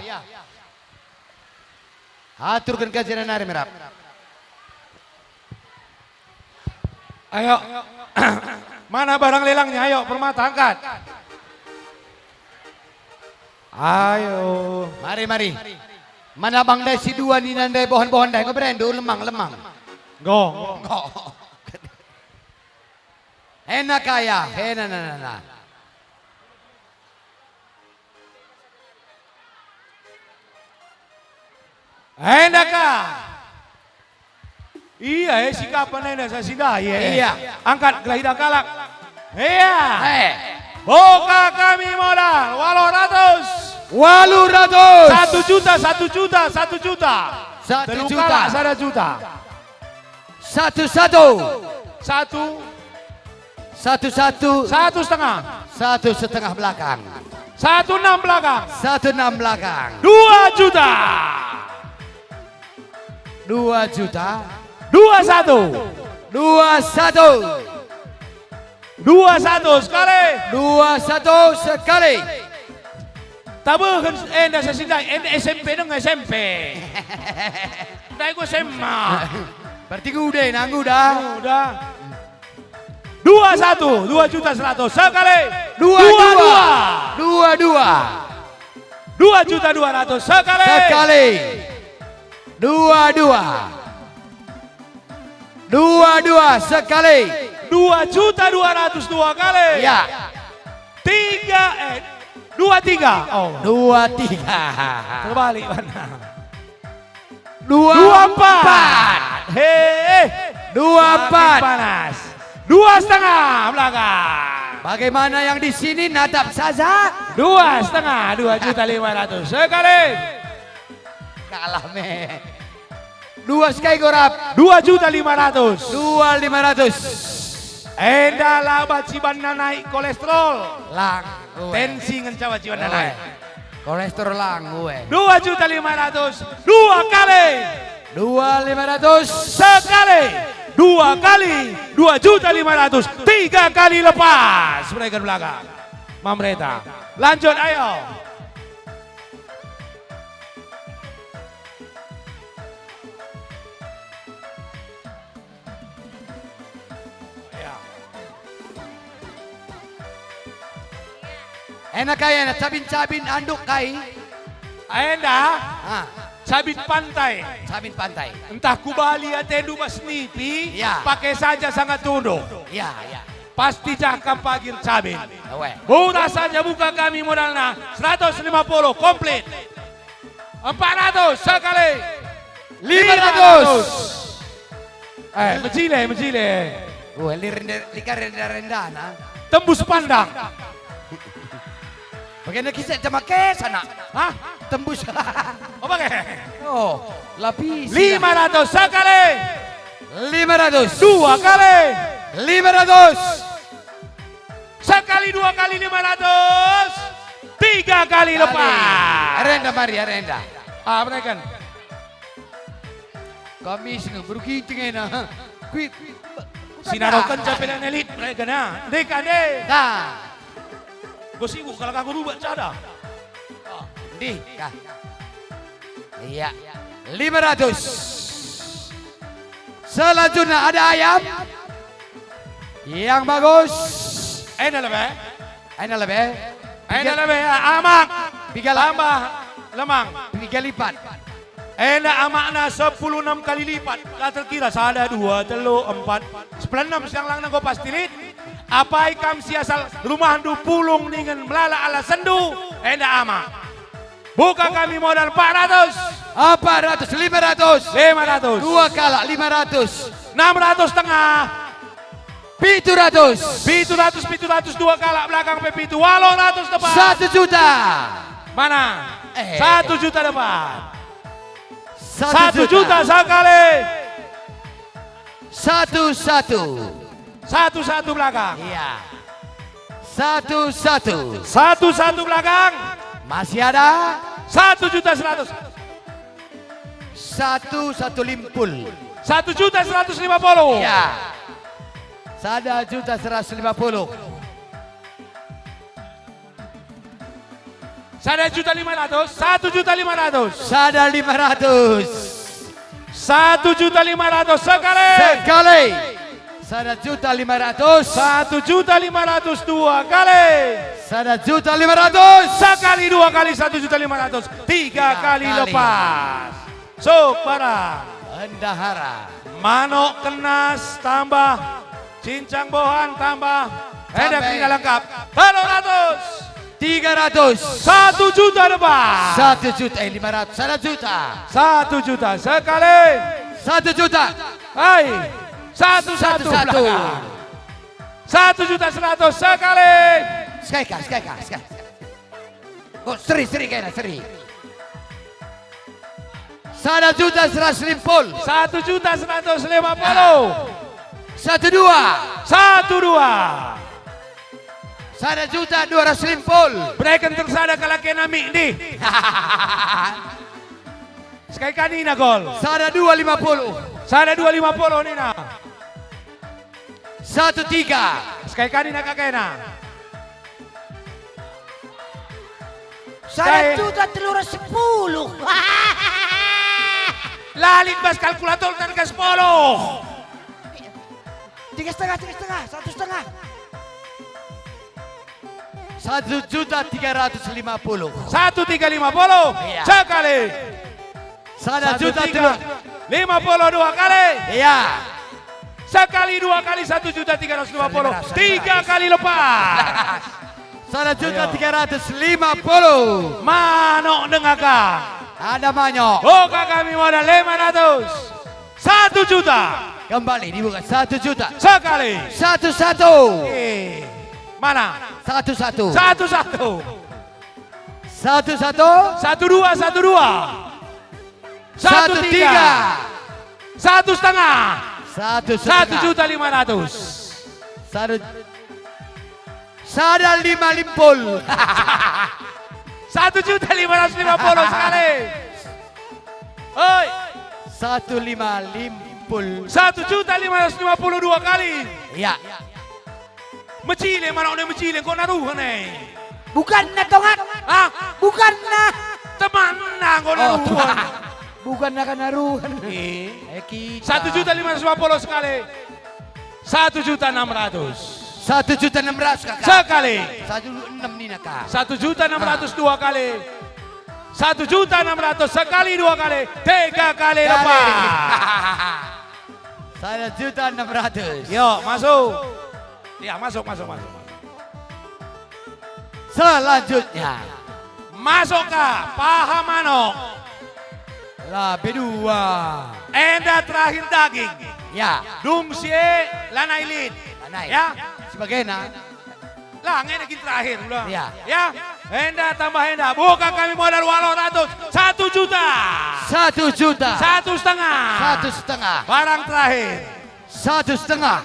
Aturken ka jenda nari Merap. Ayo. Mana barang lelangnya? Ayo, permata, angkat. Ayo. Mari, mari. Mana bang ndai si dua nina ndai bohan-bohan ndai, enggo berendu, lemang, lemang. Enggo, enggo. Enggo. Ena kaya, ena, na, na, na. Enda ka. Ia, eh, sikapen enda sa si ndai, eh. Ia. Angkat gelah idah kalak. Ia. Eh. Buka kami modal, waluh ratus. Waluh ratus. Satu juta, satu juta, satu juta. Satu juta. Telu kalak, sada juta. Satu, satu. Satu. Satu, satu. Satu setengah. Satu setengah belakang. Satu enam belakang. Satu enam belakang. Dua juta. Dua juta. Dua satu. Dua satu. Dua satu sekali. Dua satu sekali. Tabehen enda sesindai, enda S M P deng S M P. Ndai ku S M A. Berarti nguda, nanggu dah. Nguda. Dua satu, dua juta seratus sekali. Dua dua. Dua dua. Dua juta dua ratus sekali. Sekali. Dua dua. Dua dua sekali. Dua juta dua ratus dua kali. Ya. Tiga, eh, dua tiga. Oh. Dua tiga. Terbalik mana? Dua empat. He. Dua empat. Makin panas. Dua setengah belakang. Bagaimana yang di sini natap saja? Dua setengah, dua juta lima ratus. Sekali. Kalah me. Dua sekali gorap. Dua juta lima ratus. Dua lima ratus. Enda laba cibanna naik kolesterol. Lang. Uwe. Tensi ngenca cibanna naik. Kolesterol lang, uwe. Dua juta lima ratus, dua kali. Dua lima ratus. Sekali, dua kali, dua juta lima ratus, tiga kali lepas. Mereka belakang. Mamreta. Lanjut, ayo. Ya. Ena kai ena, cabin-cabin anduk kai? Enda, ah, cabin pantai. Cabin pantai. Entah kubali atendu bas nipi, ya, pakai saja sanga tunduk. Ya, ya. Pasti jah kam pagin cabin. Awe. Murah saja buka kami modalna, seratus lima puluh komplit. Empat ratus sekali. Lima ratus. Eh, mejile, mejile. Wah, lir-, lir-, lika renda-rendana. Tembus pandang. Bagaimana kisah sama kes, anak? Hah? Tembus. Apa ke? Oh, lapis. Lima ratus sekali. Lima ratus. Dua kali. Lima ratus. Sekali, dua kali lima ratus, tiga kali lepas. Arenda mari, arenda. Ah, benar kan? Kami senang berukiting ena. Kuit. Sinaroken capela elit mereka na. Deka de. Nah. Bos ibu kalau aku rubak sada. Ndih, kah? Iya. Lima ratus. Selanjutnya ada ayam. Yang bagus. Enda lebe. Enda lebe. Enda lebe, ya, amak. Tiga la-, tambah lemang. Tiga lipat. Enda amakna sepuluh enam kali lipat. La terkira sada, dua, telu, empat, sepuluh enam siang langna enggo pasti lit. Apai kam si asal rumahndu pulung ningen melala ala sendu, enda amak. Buka kami modal empat ratus. Empat ratus, lima ratus. Lima ratus. Dua kalak, lima ratus. Enam ratus tengah. Pitu ratus. Pitu ratus, pitu ratus, dua kalak belakang pe pitu. Walu ratus depan. Satu juta. Mana? Eh. Satu juta depan. Satu juta. Satu juta sekali. Satu satu. Satu satu belakang. Iya. Satu satu. Satu satu belakang. Masih ada. Satu juta seratus. Satu satu limpul. Satu juta seratus lima puluh. Iya. Sada juta seratus lima puluh. Sada juta lima ratus, satu juta lima ratus. Sada lima ratus. Satu juta lima ratus sekali. Sekali. Sada juta lima ratus. Satu juta lima ratus dua kali. Sada juta lima ratus. Sekali dua kali satu juta lima ratus. Tiga kali lepas. Suk barang. Bendahara. Manuk kenas tambah cincang bohan tambah. Tambah. Enda kerina lengkap. Telu ratus. Tiga ratus. Satu juta depan. Satu juta, eh, lima ratus. Satu juta. Satu juta sekali. Satu juta. Hai. Satu satu. Satu satu. Belakang. Satu juta seratus sekali. Sekali, sekali, sekali. Oh, seri, seri kena, seri. Sada juta seratus limpul. Satu juta seratus lima puluh. Satu dua. Satu dua. Sada juta dua ratus limpul. Bereken terus sada kalak kena mik nih. Sekali kanina gol. Sada dua lima puluh. Sada dua lima puluh nina. Satu tiga. Sekali kanina kakena. Sada juta telu ratus sepuluh. La lit bas kalkulator harga sepuluh. Tiga setengah, tiga setengah, satu setengah. Satu juta tiga ratus lima puluh. Satu tiga lima puluh. Iya. Sekali. Sada juta tiga. Lima puluh dua kali. Iya. Sekali dua kali satu juta tiga ratus lima puluh. Tiga kali lepas. Sada juta tiga ratus lima puluh. Manuk denga ka. Ada manuk. Buka kami modal lima ratus. Satu juta. Kembali dibuka satu juta. Sekali. Satu satu. Eh, mana? Satu satu. Satu satu. Satu satu. Satu dua, satu dua. Satu tiga. Satu setengah. Satu setengah. Satu juta lima ratus. Satu, sada lima limpul. Satu juta lima ratus lima puluh sekali. Oi. Satu lima limpul. Satu juta lima ratus lima puluh dua kali. Ya. Mecile, mana udah mecile, kok naruhen, eh? Bukan na tongat. Hah? Bukan na. Teman na, kok Oh, naruhen. Bukan na kan naruhen. Eh. Eki. Satu juta lima ratus lima puluh sekali. Satu juta enam ratus. Satu juta enam ratus, Kakak. Sekali. Satu enam nina, Kak. Satu juta enam ratus dua kali. Satu juta enam ratus sekali dua kali. Tiga kali lepas. Sada juta enam ratus. Yo, masuk. Ya, masuk, masuk, masuk. Selanjutnya. Masuk ka, paha manuk. Labe dua. Enda terakhir daging. Ya. Dung si e lanai lit. Lanai. Ya. Sebagainya. Lah, ngena kin terakhir, ulang. Iya. Ya, enda tambah enda. Buka kami modal waluh ratus. Satu juta. Satu juta. Satu setengah. Satu setengah. Barang terakhir. Satu setengah.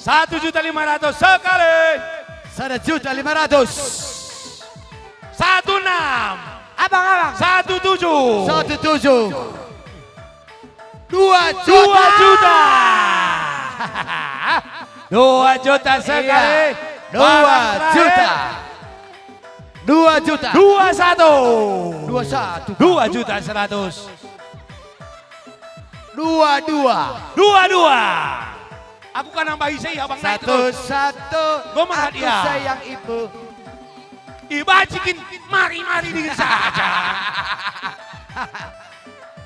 Satu juta lima ratus sekali. Sada juta lima ratus. Satu enam. Abang, abang. Satu tujuh. Satu tujuh. Dua juta. Dua juta. Dua juta sekali. Iya. Dua juta. Barang terakhir. Dua juta. Dua satu. Dua satu. Dua juta seratus. Dua dua. Dua dua. Aku kan nambahi saya, Abang, naik terus. Satu satu. Gua mah aku hadiah. Sayang ibu. Ibacikin mari-mari dingin saja.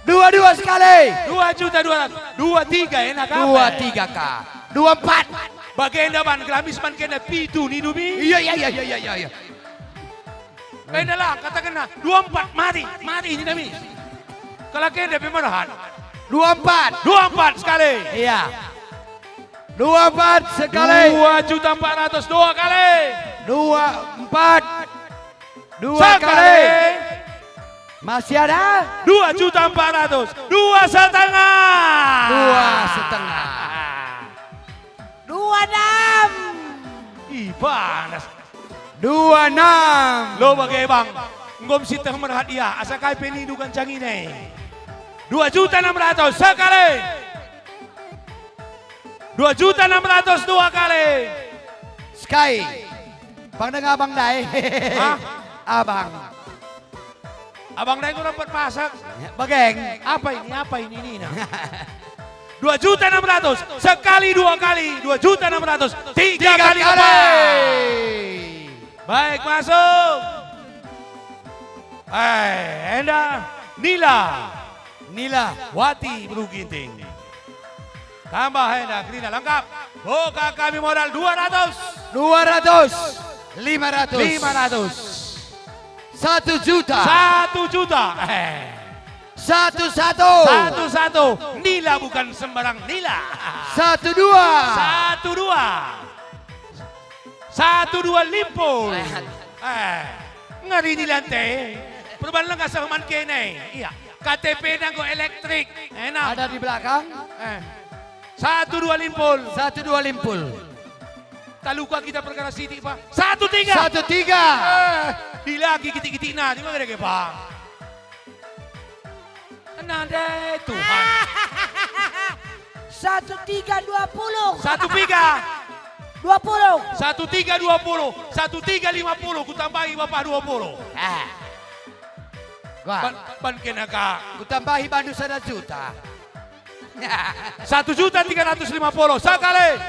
Dua dua sekali. Dua juta dua ratus. Dua tiga enak apa? Dua tiga, Kak. Dua empat. Bagenda ban gelamis ban kena pitu ni dumi. Iya, iya, iya, iya, iya, iya. Enda lah, katakenna, dua empat, mari, mari ini dami. Kalau kenda pe merhan. Dua empat. Dua empat sekali. Iya. Dua empat sekali. Dua juta empat ratus dua kali. Dua empat. Dua sekali. Kali. Masih ada? Dua juta empat ratus. Dua setengah. Dua setengah. Dua enam. Ih, panas. Dua enam. Lo bage, Bang. Enggo msiteh merhat ia, asa kai pe nindu gancang ine. Dua juta enam ratus sekali. Dua juta enam ratus dua kali. Sky. Bang denga abang ndai. Hah? Abang. Abang ndai ku dapat masak. Ya, bageng. Apa ini? Apa ini nina? Dua juta enam ratus. Sekali dua kali. Dua juta enam ratus. Tiga kali. Tiga kali. Baik, masuk. Eh, enda Nila. Nila. Wati Beru Ginting. Tambah enda kerina lengkap. Buka kami modal dua ratus. Dua ratus. Lima ratus. Lima ratus. Satu juta. Satu juta. Eh. Satu satu. Satu satu. Nila bukan sembarang Nila. Satu dua. Satu dua. Satu dua limpul. Eh, ngeri ni lante. Perban lengah seh man kene. Iya. K T P nanggo elektrik. Enak. Ada di belakang. Eh. Satu dua limpul. Satu dua limpul. Taluka kita perkara sitik, Pak. Satu tiga. Satu tiga. Eh, dilaki kitik-kitik nah, di mana, Pak? Nande Tuhan. Satu tiga dua puluh. Satu tiga. Dua puluh. Satu tiga dua puluh. Satu tiga lima puluh. Kutambahi Bapak dua puluh. Ah. Wah. Ban, ban kena ka. Kutambahi bandu sada juta. Satu juta tiga ratus lima puluh, sekali.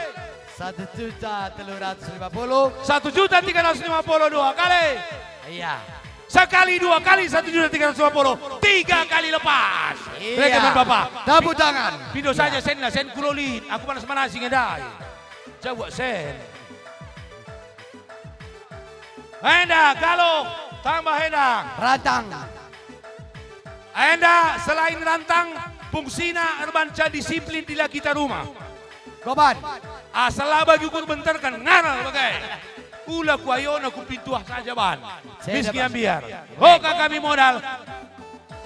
Satu juta telu ratus lima puluh. Satu juta tiga ratus lima puluh dua kali. Iya. Sekali dua kali satu juta tiga ratus lima puluh, tiga kali lepas. Iya. Baik, teman Bapak. Tepuk tangan. Pindo saja sen lah, sen kulolit. Aku panas-panasi ngendai. Jawab sen. Enda galuh, tambah enda. Rantang. Enda selain rantang, fungsina erban ca disiplin dilaki ta rumah. Goban. Asal la bagi ukur benterken, ngarah bagai. Ula ku ayona ku pintuah saja ban. Saya Miski dapat. Ambiar. Oka kami modal.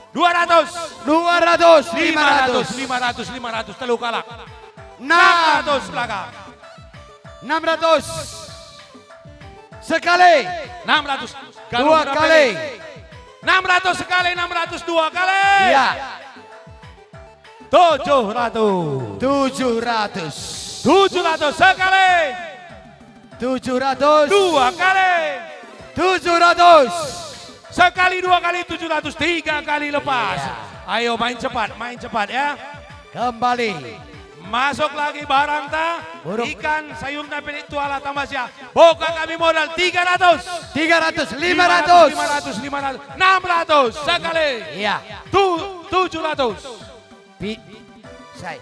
Dua ratus. Dua ratus, lima ratus. Lima ratus, lima ratus, lima ratus, telu kalak. Enam. Enam ratus belakang. Enam ratus. Sekali. Enam ratus. Dua kali. Enam ratus sekali, enam ratus dua kali. Iya. Tujuh ratus. Tujuh ratus. Tujuh ratus sekali. Tujuh ratus. Dua kali. Tujuh ratus. Sekali dua kali tujuh ratus, tiga kali lepas. Iya. Ayo main cepat, main cepat ya. Kembali. Masuk lagi barang ta, Burung. Ikan sayurna pilik tuala tambah sia. Boka kami modal tiga ratus. Tiga ratus, lima ratus. Lima ratus, lima ratus, enam ratus sekali. Iya. Tu-, tujuh ratus. Pi-, sai.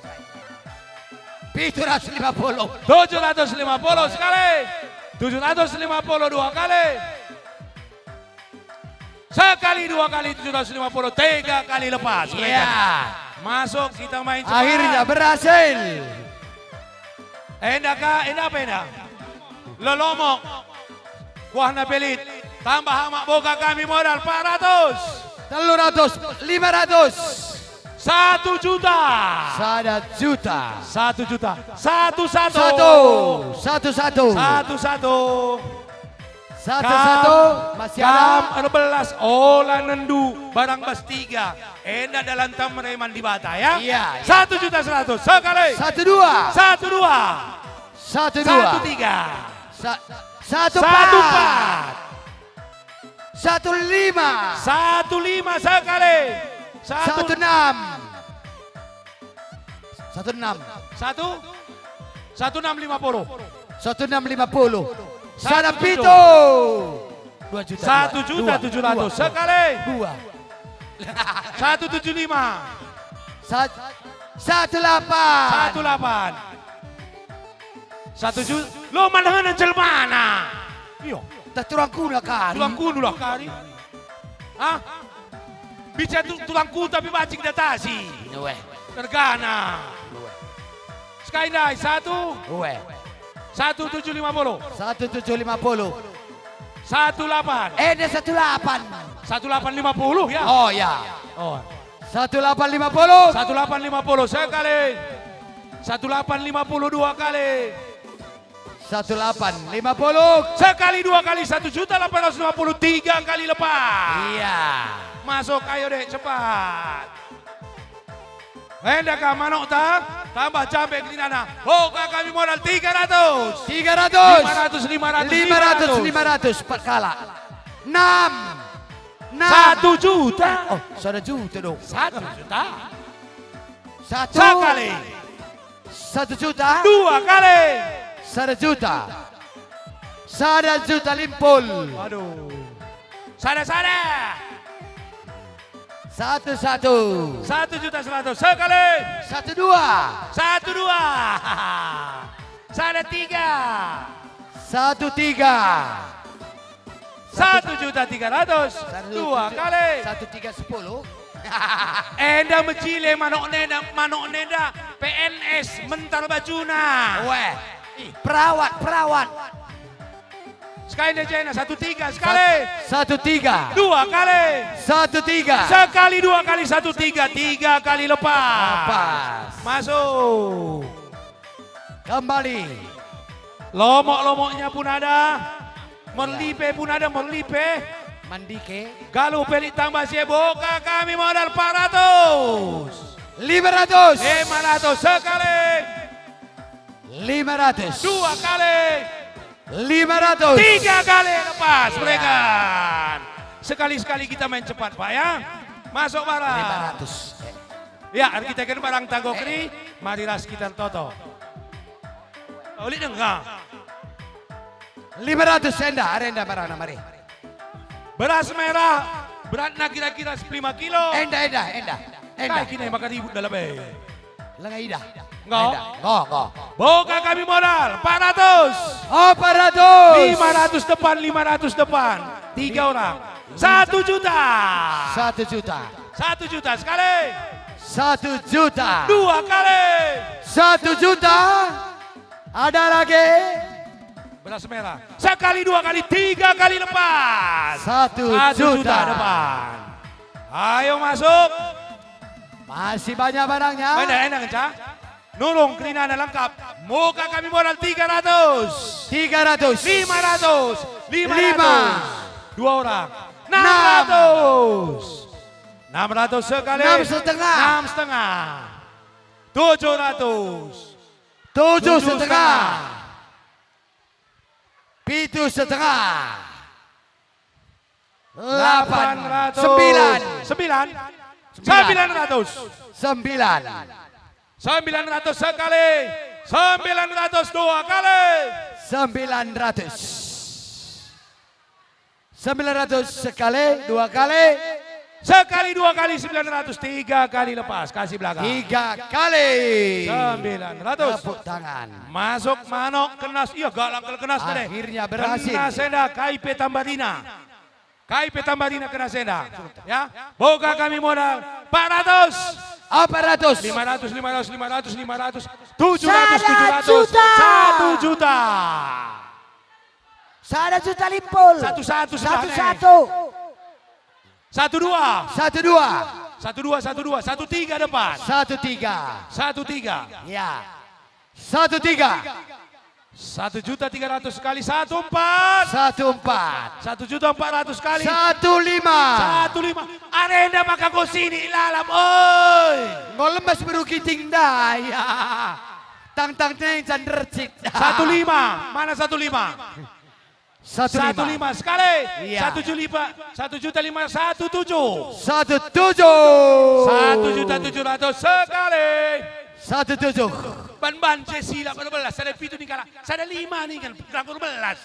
Pitu ratus lima puluh. Tujuh ratus lima puluh sekali. Tujuh ratus lima puluh dua kali. Sekali dua kali tujuh ratus lima puluh, tiga kali lepas. Iya. Mereka. Masuk kita main cepat. Akhirnya berhasil. Enda ka, enda apa enda? Lolomok. Kuahna pelit. Tambah amak boka kami modal empat ratus. Telu ratus, lima ratus. Satu juta. Sada juta. Satu juta. Satu, satu. Satu. Satu, satu. Satu, satu. Satu, satu. Masih ada. Kam erbelas ola nendu barang bas tiga. Enda dalan tam reman Dibata, ya? Iya, iya. Satu juta seratus. Sekali. Satu, dua. Satu, dua. Satu, dua. Satu, tiga. Sa-, satu, empat. Satu, empat. Satu lima. Satu lima sekali. Satu. Satu enam. Satu enam. Satu? Satu enam lima puluh. Satu enam lima puluh. Satu tujuh. Sana pitu. Dua juta. Satu juta tujuh ratus. Dua. Sekali. Dua. Satu tujuh lima. Sat-, satu delapan. Satu delapan. Satu juta. Lo mana jelmana? Iyo. Tah turangkuna kari. Turangkuna lah kari. Ah? Bicara tu-, turangku tapi bacing datasi. Nueh. Tergana. Nueh. Sekali ndai, satu. Ueh. Satu tujuh lima puluh. Satu tujuh lima puluh. Satu delapan. Eh, dia satu delapan. Satu delapan lima puluh, ya? Oh, ya. Oh. Satu delapan lima puluh. Satu delapan lima puluh sekali. Satu delapan lima puluh dua kali. Satu delapan lima puluh. Sekali dua kali satu juta delapan ratus lima puluh, tiga kali lepas. Iya. Masuk, ayo dek, cepat. Enda ka manok ta, tambah jambe kelinana. Boka kami modal tiga ratus. Tiga ratus. Lima ratus, lima ratus, lima ratus, lima ratus. Empat kalak. Enam. Enam. Satu juta. Oh, sada juta dong. Satu juta. Satu. Sekali. Satu juta. Dua kali. Sada juta. Sada juta limpul. Waduh. Sada, sada. Satu, satu. Satu juta seratus. Sekali. Satu, dua. Satu, dua. Sada, tiga. Satu, tiga. Satu juta tiga ratus, satu dua juta, kali. Satu tiga sepuluh. Enda mejile manok nenda, manok nenda P N S mental bajuna. Weh, ih, perawat, perawat. Sekali nda jena, satu tiga, sekali. Sat-, satu tiga. Dua kali. Satu tiga. Sekali dua kali satu tiga, tiga kali lepas. Lepas. Masuk. Kembali. Lomok-lomoknya pun ada. Merlipe pun ada, merlipe. Mandike. Galuh pelik tambah sie boka kami modal empat ratus. Lima ratus. Lima ratus sekali. Lima ratus. Dua kali. Lima ratus. Tiga kali lepas, iya, mereka. Sekali-sekali kita main cepat, Pak, ya. Masuk barang. Lima ratus. Eh. Ya, erkiteken barang tanggo keri, mari ras kita toto. Uli denga. Lima ratus enda, arenda barangna mari. Beras merah, beratna kira-kira sepuluh lima kilo. Enda, enda, enda. Enda. Kai kine maka ribut dalam eh. Lenga idah. Enggak. Enda. Enggak, enggak. Boga kami modal, empat ratus. Empat ratus. Lima ratus depan, lima ratus depan. Tiga orang. Satu juta. Satu juta. Satu juta sekali. Satu juta. Dua kali. Satu juta. Ada lagi? Beras merah. Sekali, dua kali, tiga kali lepas. Satu juta. Satu juta depan. Ayo masuk. Masih banyak barangnya. Enda, enda, Cak. Nulung kerinana lengkap. Muka kami modal tiga ratus. Tiga ratus. Lima ratus. Lima ratus. Lima. Dua orang. Enam. Enam ratus. Enam ratus sekali. Enam setengah. Enam setengah. Tujuh ratus. Tujuh setengah. Tujuh setengah. Pitu setengah. Delapan. Delapan ratus. Sembilan. Sembilan. Sembilan. Sembilan ratus. Sembilan. Sembilan ratus sekali. Sembilan ratus dua kali. Sembilan ratus. Sembilan ratus sekali, dua kali. Sekali, dua kali, sembilan ratus, tiga kali lepas. Kasih belakang. Tiga kali. Sembilan ratus. Tepuk tangan. Masuk manuk kenas. Iya, galak kal kenas deh. Akhirnya berhasil. Kenas enda, kai pe tambarina. Kai pe tambarina kenas enda. Ya, boga kami modal empat ratus. Empat ratus. Lima ratus, lima ratus, lima ratus, lima ratus. Tujuh ratus, tujuh ratus. Sada juta. Satu juta. Sada juta limpul. Satu satu sebelah satu nih. Satu. Satu dua. Satu dua. Satu dua, satu dua. Satu tiga depan. Satu tiga. Satu tiga. Ya. Satu tiga. Satu juta tiga ratus kali satu empat. Satu empat. Satu juta empat ratus kali. Satu lima. Satu lima. Arenda maka kau sini lalap, oi. Enggo lemes beru kiting daya. Tang tang teng can dercik. Satu lima. Mana satu lima? Satu lima. Satu lima sekali. Iya. Satu juta lima, satu juta lima, satu tujuh. Satu tujuh. Satu juta tujuh ratus sekali. Satu tujuh. Ban-ban je silap dua belas, sada pitu nih kalak, sada lima nih kan, kurang dua belas.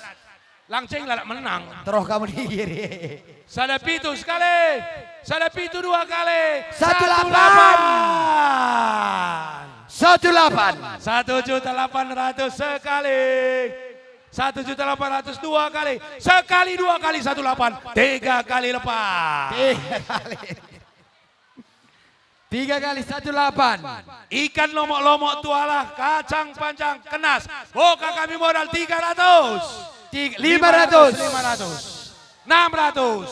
Langsing lalap menang. Terus kamu dikiri. Sada pitu sekali. Sada pitu dua kali. Satu lapan. Satu lapan. Satu juta delapan ratus sekali. Satu juta delapan ratus dua kali. Sekali dua kali satu lapan. Tiga kali lepas. Tiga kali. Tiga kali satu lapan. Ikan lomok-lomok tualah, kacang panjang kenas. Boka kami modal tiga ratus. Tiga, lima ratus. Lima ratus. Enam ratus.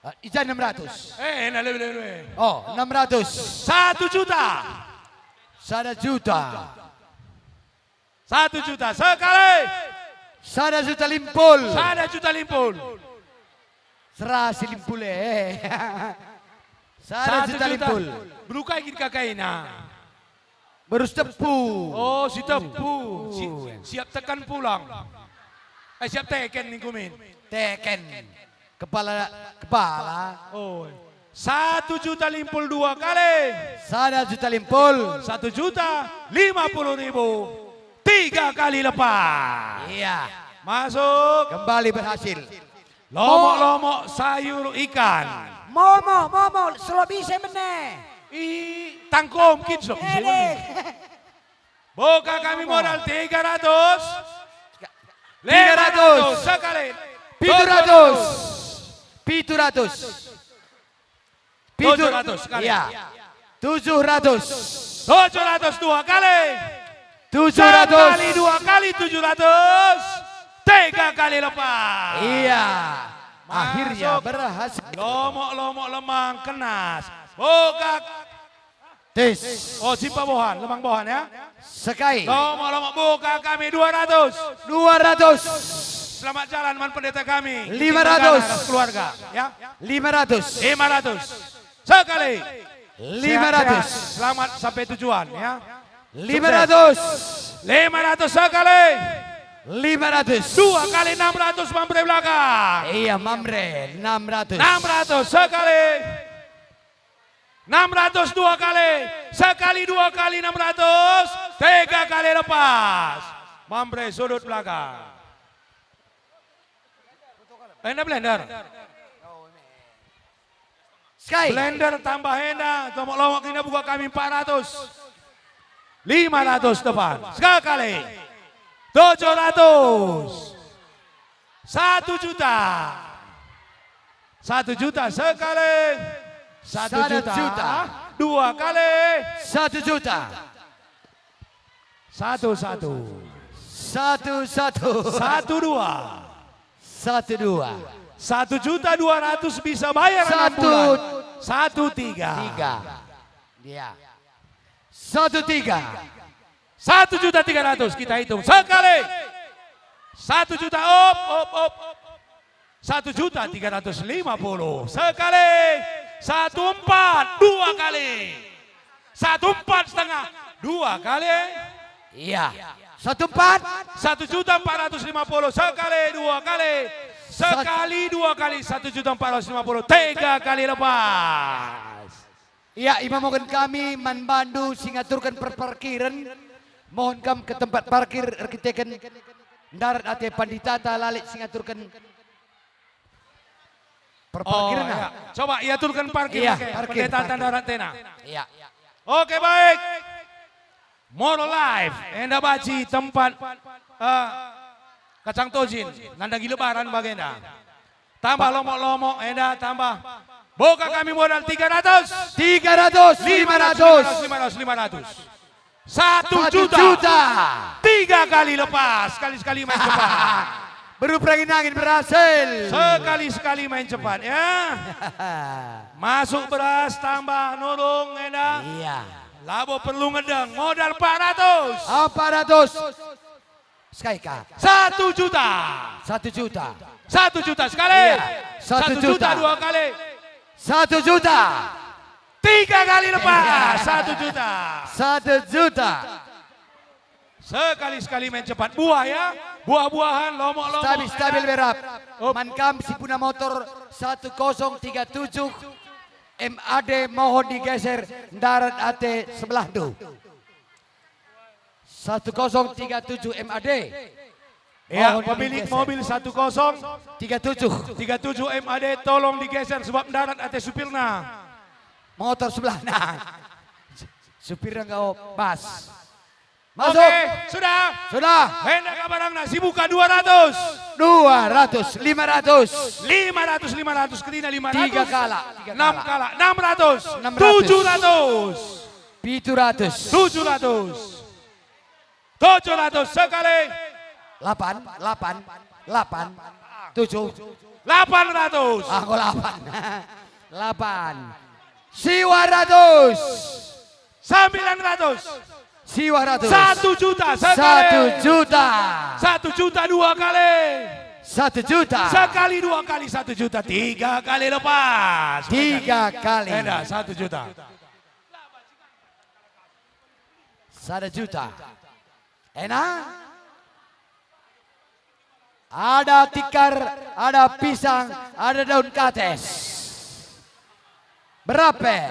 Ah, ija enam ratus. Eh, enak lebih, lebih, lebih. Oh, enam ratus. Satu juta. Sada juta. Satu juta sekali. Sada juta limpul. Sada juta limpul. Serasi limpul, eh. Sada juta limpul. Berukai gin kakaina. Berus tepu. Oh, si tepu. Si, siap tekan pulang. Eh, siap teken ningkumin. Teken. Kepala, kepala. Oh. Satu juta limpul dua kali. Sada juta limpul. Satu juta lima puluh ribu. Tiga kali lepas. Iya. Masuk. Kembali berhasil. Lomok-lomok sayur ikan. Momo, momo, selo bisa mene. I, tangkom kin selo bisa mene. Boka kami modal tiga ratus. Tiga ratus. Sekali. Pitu ratus. Pitu ratus. Pitu. Tujuh ratus sekali. Iya. Tujuh ratus. Tujuh ratus dua kali. Tujuh ratus. Sekali dua kali tujuh ratus. Tiga kali lepas. Iya. Akhirnya berhasil. Lomok-lomok lemang kenas. Boka. Tes. Oh, Cimpa Bohan, Lemang Bohan ya. Sekai. Lomok-lomok boka kami dua ratus. Dua ratus. Selamat jalan man pendeta kami. Lima ratus. Keluarga, ya. Lima ratus. Lima ratus. Sekali. Lima ratus. Sehat-sehat. Selamat sampai tujuan, ya. Lima ratus. Sukses. Lima ratus sekali. Lima ratus. Dua kali enam ratus, Mamre belakang. Iya, Mamre, enam ratus. Enam ratus sekali. Enam ratus dua kali, sekali dua kali enam ratus, tiga kali lepas. Mamre sudut belakang. Enda blender. Sky. Blender tambah enda, lomok-lomok ini buka kami empat ratus. Lima ratus depan. Sekali. Tujuh ratus. Satu juta. Satu juta sekali. Satu Sada juta. Juta. Dua kali. Satu juta. Satu, satu. Satu, satu. Satu, dua. Satu, dua. Satu juta dua ratus bisa bayar enam Satu. Bulan. Satu, tiga. Tiga. Dia. Satu, tiga. Satu juta tiga ratus kita hitung sekali. Satu juta, op, op, op. Satu juta tiga ratus lima puluh sekali. Satu empat dua kali. Satu empat setengah dua kali. Iya. Satu empat. Satu juta empat ratus lima puluh sekali dua kali. Sekali dua kali satu juta empat ratus lima puluh tiga kali lepas. Ia, imamoken kami man bandu si ngaturken perparkiren, mohon kam ke tempat parkir erkiteken ndarat ate panditata lalek si ngaturken perparkiren. Oh, ya. Coba iaturken parkir. Iya, oke. Parkir, pendeta parkir. Ndarat tena. Iya. Oke, baik. More life, enda banci tempat, eh, kacang tojin, nandangi lebaran bagenda. Tambah lomok-lomok, enda tambah. Buka kami modal tiga ratus. Tiga ratus, lima ratus, lima ratus, lima ratus. Satu juta. Satu juta. Tiga kali lepas, sekali-sekali main cepat. Beru perangin-angin berhasil. Sekali-sekali main cepat, ya. Masuk beras, tambah nurung, enda. Iya. Labo perlu ngedeng, modal empat ratus. Empat ratus. Sky ka. Satu juta. Satu juta. Satu juta sekali. Iya. Satu juta. Satu juta dua kali. Satu juta. Tiga kali lepas. Iya. Satu juta. Satu juta. Sekali-sekali main cepat. Buah ya. Buah-buahan, lomok-lomok. Stabil, stabil, berap. Up. Man kam si puna motor satu kosong tiga tujuh M A D mohon digeser ndarat ate sebelahndu. Satu kosong tiga tujuh M A D. Ya, mohon pemilik digeser. Mobil satu kosong tiga tujuh. Tiga tujuh M A D, tolong digeser sebab ndarat ate supirna. Motor sebelah. Nah. Supirna enggo bas. Masuk. Oke, sudah. Sudah. Enda ka barangna si buka dua ratus. Dua ratus, lima ratus. Lima ratus, lima ratus, kerina lima ratus. Tiga kalak, tiga kalak. Enam kalak, enam ratus. Enam ratus. Tujuh ratus. Pitu ratus. Tujuh ratus. Tujuh ratus sekali. Lapan, lapan, lapan, tujuh. Lapan ratus. Ah, kok lapan? Lapan. Siwa ratus. Sembilan ratus. Siwa ratus. Satu juta sekali. Satu juta. Satu juta dua kali. Satu juta. Sekali dua kali satu juta. Tiga kali lepas. Tiga kali. Enda, satu juta. Sada juta. Ena? Ada tikar, ada pisang, ada daun kates. Berape?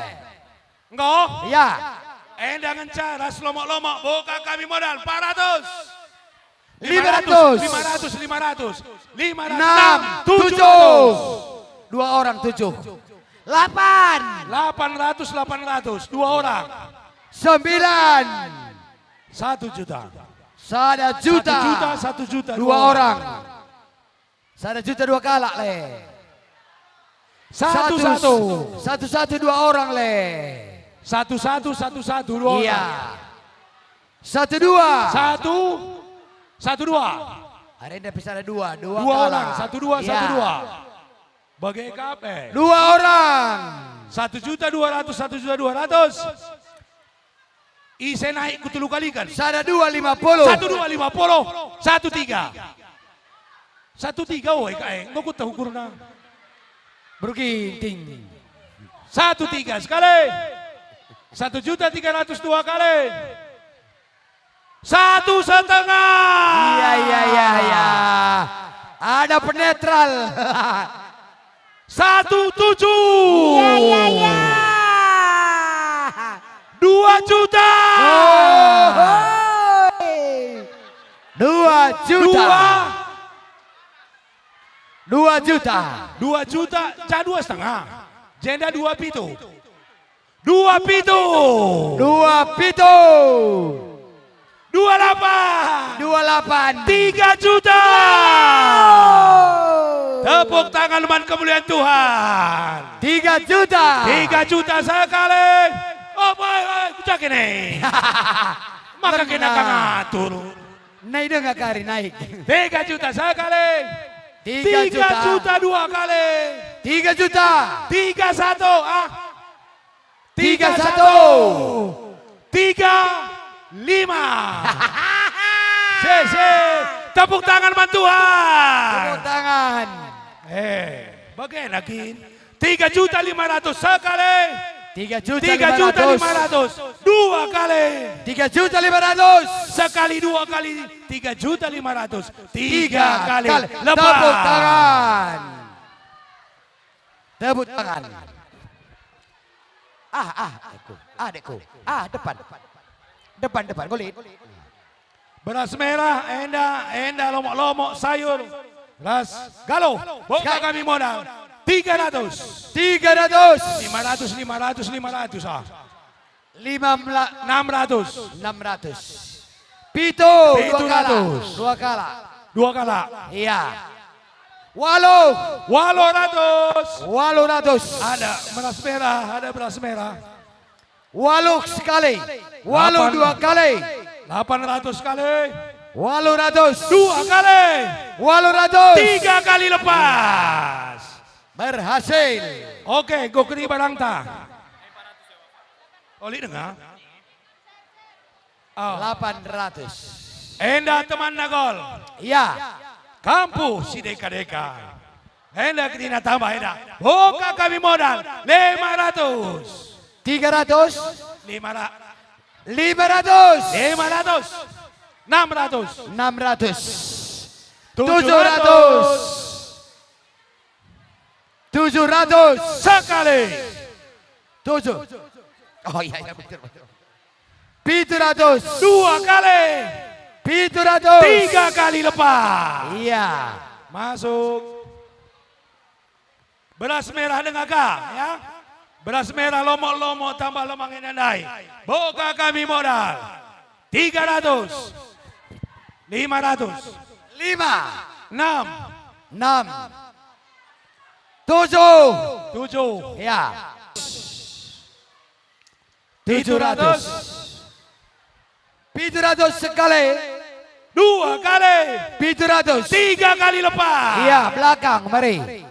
Enggo? Ya. Enda ngenca ras lomok-lomok, buka kami modal empat ratus. Lima ratus. Lima ratus, lima ratus. Lima ratus. Enam, tujuh. Dua orang tujuh. Lapan. Lapan ratus, lapan ratus. Dua orang. Sembilan. Satu juta. Sada juta. Satu juta, satu juta, dua orang. Sada juta dua kalak, le. Satu, satu. Satu, satu, dua orang, le. Satu, satu, satu, satu, dua orang. Iya. Satu, dua. Satu, satu, dua. Hari ini bisa ada dua, dua kalak. Dua orang, satu, dua, satu, dua. Iya. Bage ka pe. Dua orang. Satu juta dua ratus, satu juta dua ratus. Ise naik kutelu kaliken. Sada dua lima puluh. Satu dua lima puluh. Satu tiga. Satu tiga, oi, kae. Enggo kueteh ukurna. Berginting. Satu tiga sekali. Satu juta tiga ratus dua kali. Satu setengah. Iya, iya, iya, iya. Ada penetral. Satu tujuh. Iya, iya, iya. Dua juta. Oh, hoi. Dua juta. Dua. Dua juta. Dua juta, cah dua setengah. Jenda dua pitu. Dua pitu. Dua pitu. Dua lapan. Dua lapan. Tiga juta. Wow. Tepuk tangan man kemuliaan Tuhan. Tiga juta. Tiga juta sekali. Oh, boy, boy, kucak ini. Maka kena ngatur. Naik denga kari naik. Tiga juta sekali. Tiga juta. Tiga juta dua kali. Tiga juta. Tiga satu, ah. Tiga satu. Tiga lima. Se, se. Tepuk tangan man Tuhan. Tepuk tangan. Eh, bagaimana kin? Tiga juta lima ratus sekali. Tiga juta lima ratus. Tiga juta lima ratus. Dua kali. Tiga juta lima ratus. Sekali dua kali tiga juta lima ratus. Tiga kali. Tiga kali. Lepas. Tepuk tangan. Tepuk tangan. Ah, ah, adekku. Ah, adekku. Ah, depan. Depan, depan. Kulit. Beras merah, enda, enda, lomok-lomok, sayur. Beras, galuh. Buka kami modal. Tiga ratus. Tiga ratus. Lima ratus, lima ratus, lima ratus, ah. Lima mela-, enam ratus. Enam ratus. Pitu, dua kalak. Pitu ratus. Dua kalak. Dua kalak. Iya. Waluh. Waluh ratus. Waluh ratus. Ada beras merah, ada beras merah. Waluh sekali. Waluh dua kali. Lapan ratus sekali. Waluh ratus. Dua kali. Waluh ratus. Tiga kali lepas. Berhasil. Oke, go keri barangta. Oli denga. Oh. Lapan ratus. Enda temanna gol. Iya. Kampu si deka-deka. Enda kerina tambah enda. Buka kami modal. Lima ratus. Tiga ratus. Lima ra-, lima ratus. Lima ratus. Enam ratus. Enam ratus. Tujuh ratus. Tujuh ratus. Tujuh ratus. Sekali. Tujuh. Oh iya, iya, betul, betul. Pitu ratus. Dua kali. Pitu ratus. Tiga kali lepas. Iya. Masuk. Beras merah denga ka, ya. Beras merah lomok-lomok tambah lemang enda ndai. Buka kami modal. Tiga ratus. Lima ratus. Lima. Enam. Enam. Tujuh. Tujuh. Ya. Tujuh ratus. Pitu ratus sekali. Dua kali. Pitu ratus. Tiga kali lepas. Iya, belakang, mari.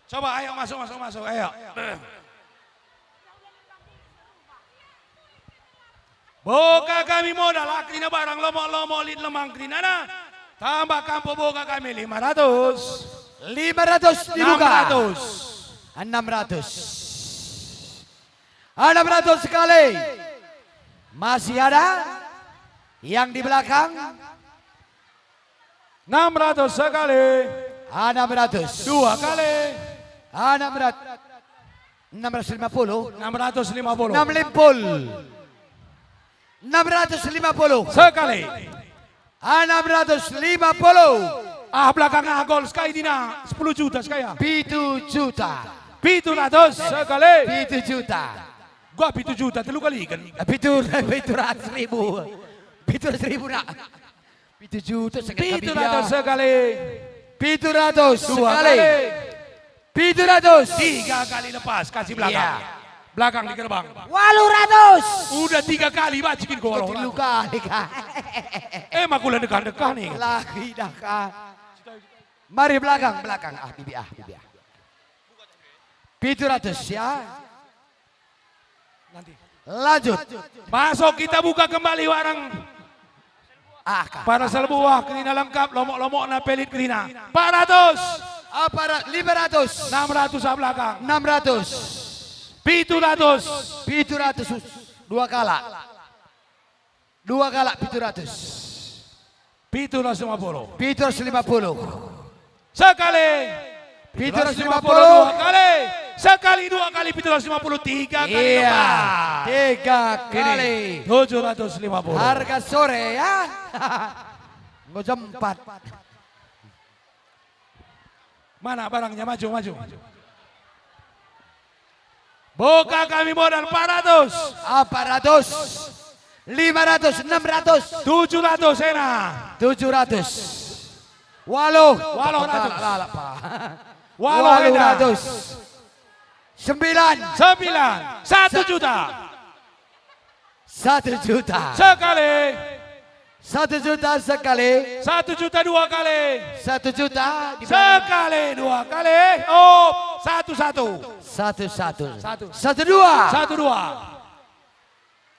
Coba, ayo, masuk, masuk, masuk, ayo. Buka kami modal, ah, kerina barang lomok-lomok lit lemang kerinana. Tambah kampu buka kami lima ratus. Lima ratus dibuka. Enam ratus. Enam ratus. Enam ratus sekali. Masih ada yang di belakang? Enam ratus sekali. Enam ratus. Dua kali. Enam ratus. Enam ratus lima puluh. Enam ratus lima puluh. Enam limpul. Enam ratus lima puluh. Sekali. Enam ratus lima puluh. Ah, belakang ah, gol sekali dina. Sepuluh juta sekali ah. Pitu juta. Pitu ratus sekali. Pitu juta. Gua pitu juta, telu kali kan. Pitu, pitu ratus ribu. Pitu ratus ribu, nak. Pitu juta sekali. Pitu ratus sekali. Pitu ratus sekali. Dua kali. Pitu ratus. Tiga kali lepas, kasih belakang. Iya. Belakang di gerbang. Waluh ratus. Udah tiga kali bacikin gua. Tilu kali, Kak. Eh, makula dekah-dekah nih. Lagi dah, Kak. Mari belakang, belakang. Ah, bibi, ah, bibi, ah. Pitu ratus, ya. Nanti. Lanjut. Masuk, kita buka kembali warang. Ah, ka. Para selbuah kerina lengkap, lomok-lomokna pelit kerina. Empat ratus. Apa ra-, lima ratus. Enam ratus ah belakang. Enam ratus. Pitu ratus. Pitu ratus. Dua kalak. Dua kalak pitu ratus. Pitu ratus lima puluh. Pitu ratus lima puluh. Sekali. Pitu ratus lima puluh. Dua kali. Sekali dua kali pitu ratus lima puluh, tiga kali. Iya, lepas. Tiga kali. Ini, tujuh ratus lima puluh. Harga sore, ya. Enggo jam empat. Mana barangnya? Maju, maju. Buka kami modal empat ratus. Empat ratus. Lima ratus, enam ratus. Tujuh ratus, ena. Tujuh ratus. Waluh. Waluh ratus. Lalap, Pak. Waluh, ena. Waluh ratus. Sembilan. Sembilan. Satu juta. Satu juta. Sekali. Satu juta sekali. Satu juta dua kali. Satu juta di mana? Sekali dua kali. Oh, satu satu. Satu satu. Satu. Satu dua. Satu dua.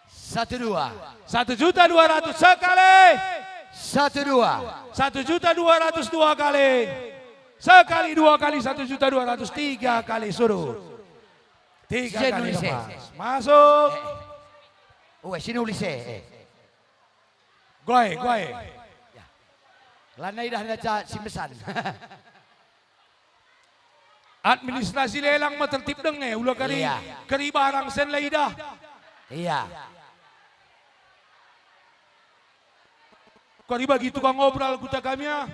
Satu dua. Satu juta dua ratus sekali. Satu dua. Satu juta dua ratus dua kali. Sekali dua kali satu juta dua ratus, tiga kali surut. Tiga kali lepas. Masuk. Eh, eh. Uwe, sini uli se. Eh. Goe, goe. Ya. Lanai dah ngaca si mesan. Administrasi lelang me tertib denge, ula kari, iya, kari barang sen la idah. Iya. Kari bagi tukang obral kuta kami, ah.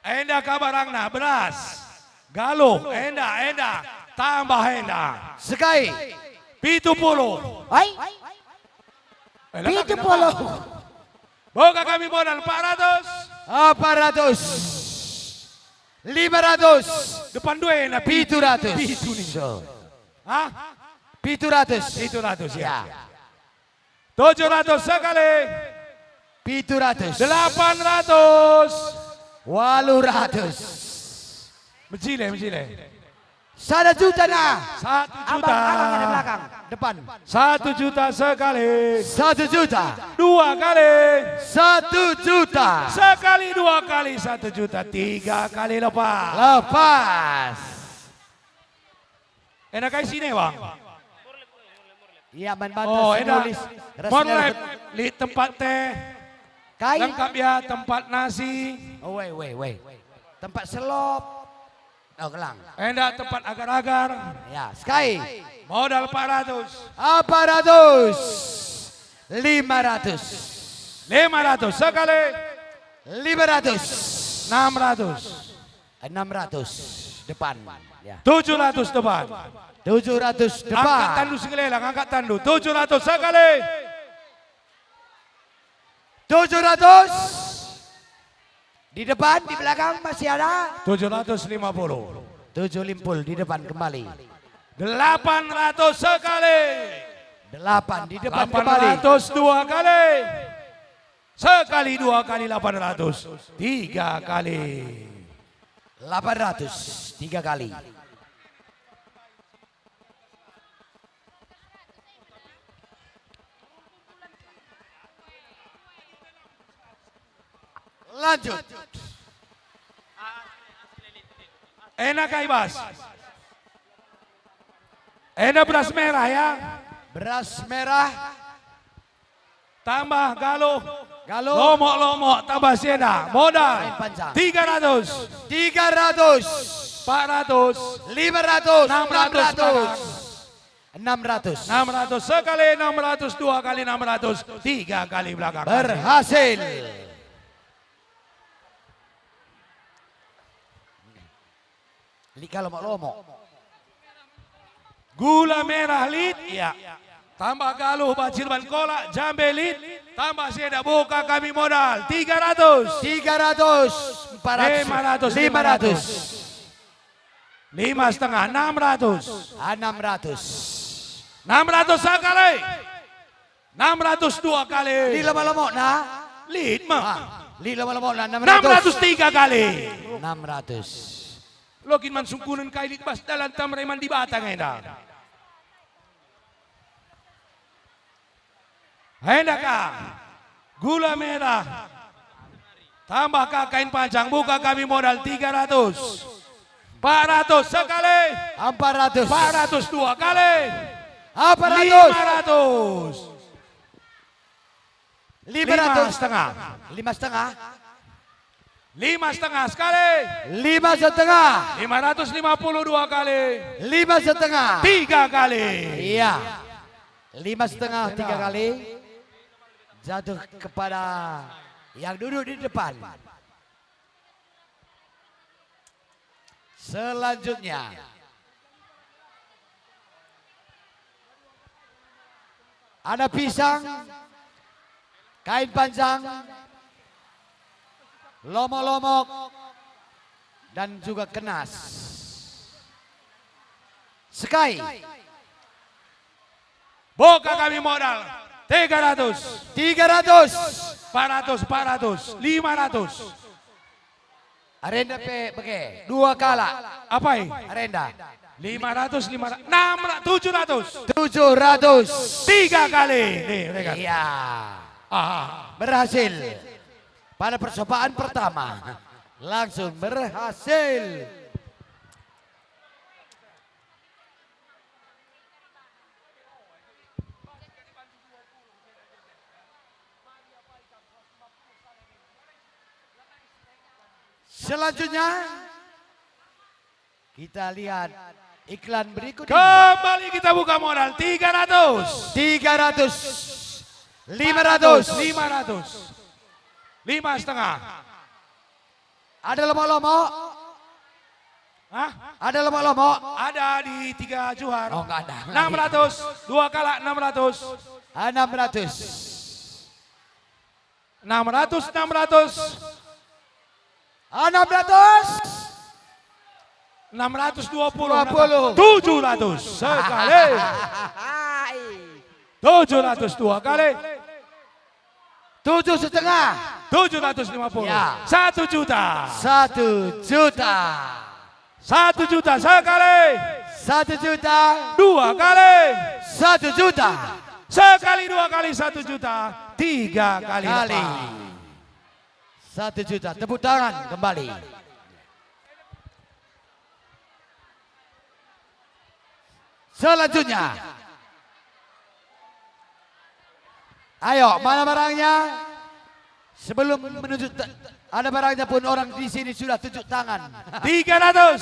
Enda ka barangna, beras, galuh, enda, enda, tambah enda. Sekai. Pitu puluh. Ai? Eh, pitu puluh. Buka kami modal empat ratus. Empat ratus. Lima ratus. Depan dua enda. Pitu ratus. Pitu nih. So. Hah? Pitu ratus. Pitu ratus, ya. Ya. Tujuh ratus sekali. Pitu ratus. Delapan ratus. Waluh ratus. Mejile, mejile. Sada juta nah. Satu juta. Abang, abang ada belakang, depan. Satu juta sekali. Satu juta. Dua kali. Satu juta. Sekali dua kali satu juta. Tiga kali lepas. Lepas. Enda kai sine, Bang? Iya, man bantu. Oh, enda. Nulis. Morlep, lit tempat teh. Kai? Lengkap ya, tempat nasi. Oh, weh, weh, weh. Tempat selop. Oh, gelang. Enda tempat agar-agar. Ya, sekai. Modal empat ratus. Empat ratus. Lima ratus. Lima ratus sekali. Lima ratus. Enam ratus. Enam ratus depan. Ya. Tujuh ratus depan. Tujuh ratus depan. Angkat tandu si ngelelang, angkat tandu. Tujuh ratus sekali. Tujuh ratus. Di depan, di belakang masih ada. Tujuh ratus lima puluh. Tujuh limpul di depan kembali. Delapan ratus sekali. Delapan di depan kembali. Delapan ratus dua kali. Sekali dua kali delapan ratus. Tiga kali. Delapan ratus tiga kali. Lanjut. Enda kai, Bas? Enda beras merah, ya. Beras merah. Tambah galuh. Galuh. Lomok-lomok tambah si enda. Modal. Main panjang. Tiga ratus. Tiga ratus. Empat ratus. Lima ratus. Enam ratus. Enam ratus. Enam ratus. Enam ratus sekali, enam ratus dua kali, enam ratus tiga kali belakang. Berhasil. Lit ka lomok-lomok. Gula merah lit, ya. Tambah galuh bacil ban kolak, jambe lit, tambah si enda buka kami modal, tiga ratus. Tiga ratus, empat ratus, lima ratus, lima ratus. Lima setengah, enam ratus. Enam ratus. Enam ratus sekali. Enam ratus dua kali. Lit lomok-lomokna. Lit mah. Ah, lit lomok-lomokna, enam ratus. Enam ratus tiga kali. Enam ratus. Lokin man sungkunen kai lit bas dalan tamreman Dibata ngenda. Enda ka. Gula merah. Tambah ka kain panjang, buka kami modal tiga ratus. Empat ratus sekali. Empat ratus. Empat ratus dua kali. Empat ratus. Lima ratus. Lima ratus. Lima setengah. Lima setengah. Lima setengah sekali. Lima setengah. Lima ratus lima puluh dua kali. Lima setengah. Tiga kali. Iya. Lima setengah tiga kali. Jatuh kepada yang duduk di depan. Selanjutnya, ada pisang, kain panjang, lomok-lomok, dan juga kenas. Sekai. Boka kami modal. Tiga ratus. Tiga ratus. Empat ratus, empat ratus, lima ratus. Arenda pe bage, dua kalak. Apai? Arenda. Lima ratus, lima ratus, enam ratus, tujuh ratus. Tujuh ratus. Tiga kali. Nih, mereka. Iya. Ah. Berhasil. Pada percobaan pertama, langsung berhasil. Selanjutnya, kita lihat iklan berikut ini. Kembali kita buka modal tiga ratus. Tiga ratus. Lima ratus. Lima ratus. Lima setengah. Ada lomok-lomok? Hah? Ada lomok-lomok? Ada di Tiga Johar. Oh, enggak ada. Enam ratus, dua kalak enam ratus. Enam ratus. Enam ratus, enam ratus. Enam ratus. Enam ratus dua puluh. Dua puluh. Tujuh ratus sekali. Tujuh ratus dua kali. Tujuh setengah. Tujuh ratus lima puluh. Ya. Satu juta. Satu juta. Satu juta sekali. Satu juta. Dua kali. Satu juta. Sekali dua kali satu juta. Tiga kali. Kali. Lepas. Satu juta. Tepuk tangan kembali. Selanjutnya. Ayo, mana barangnya? Sebelum menunjuk ta-, ada barangnya pun orang di sini sudah tunjuk tangan. Tiga ratus.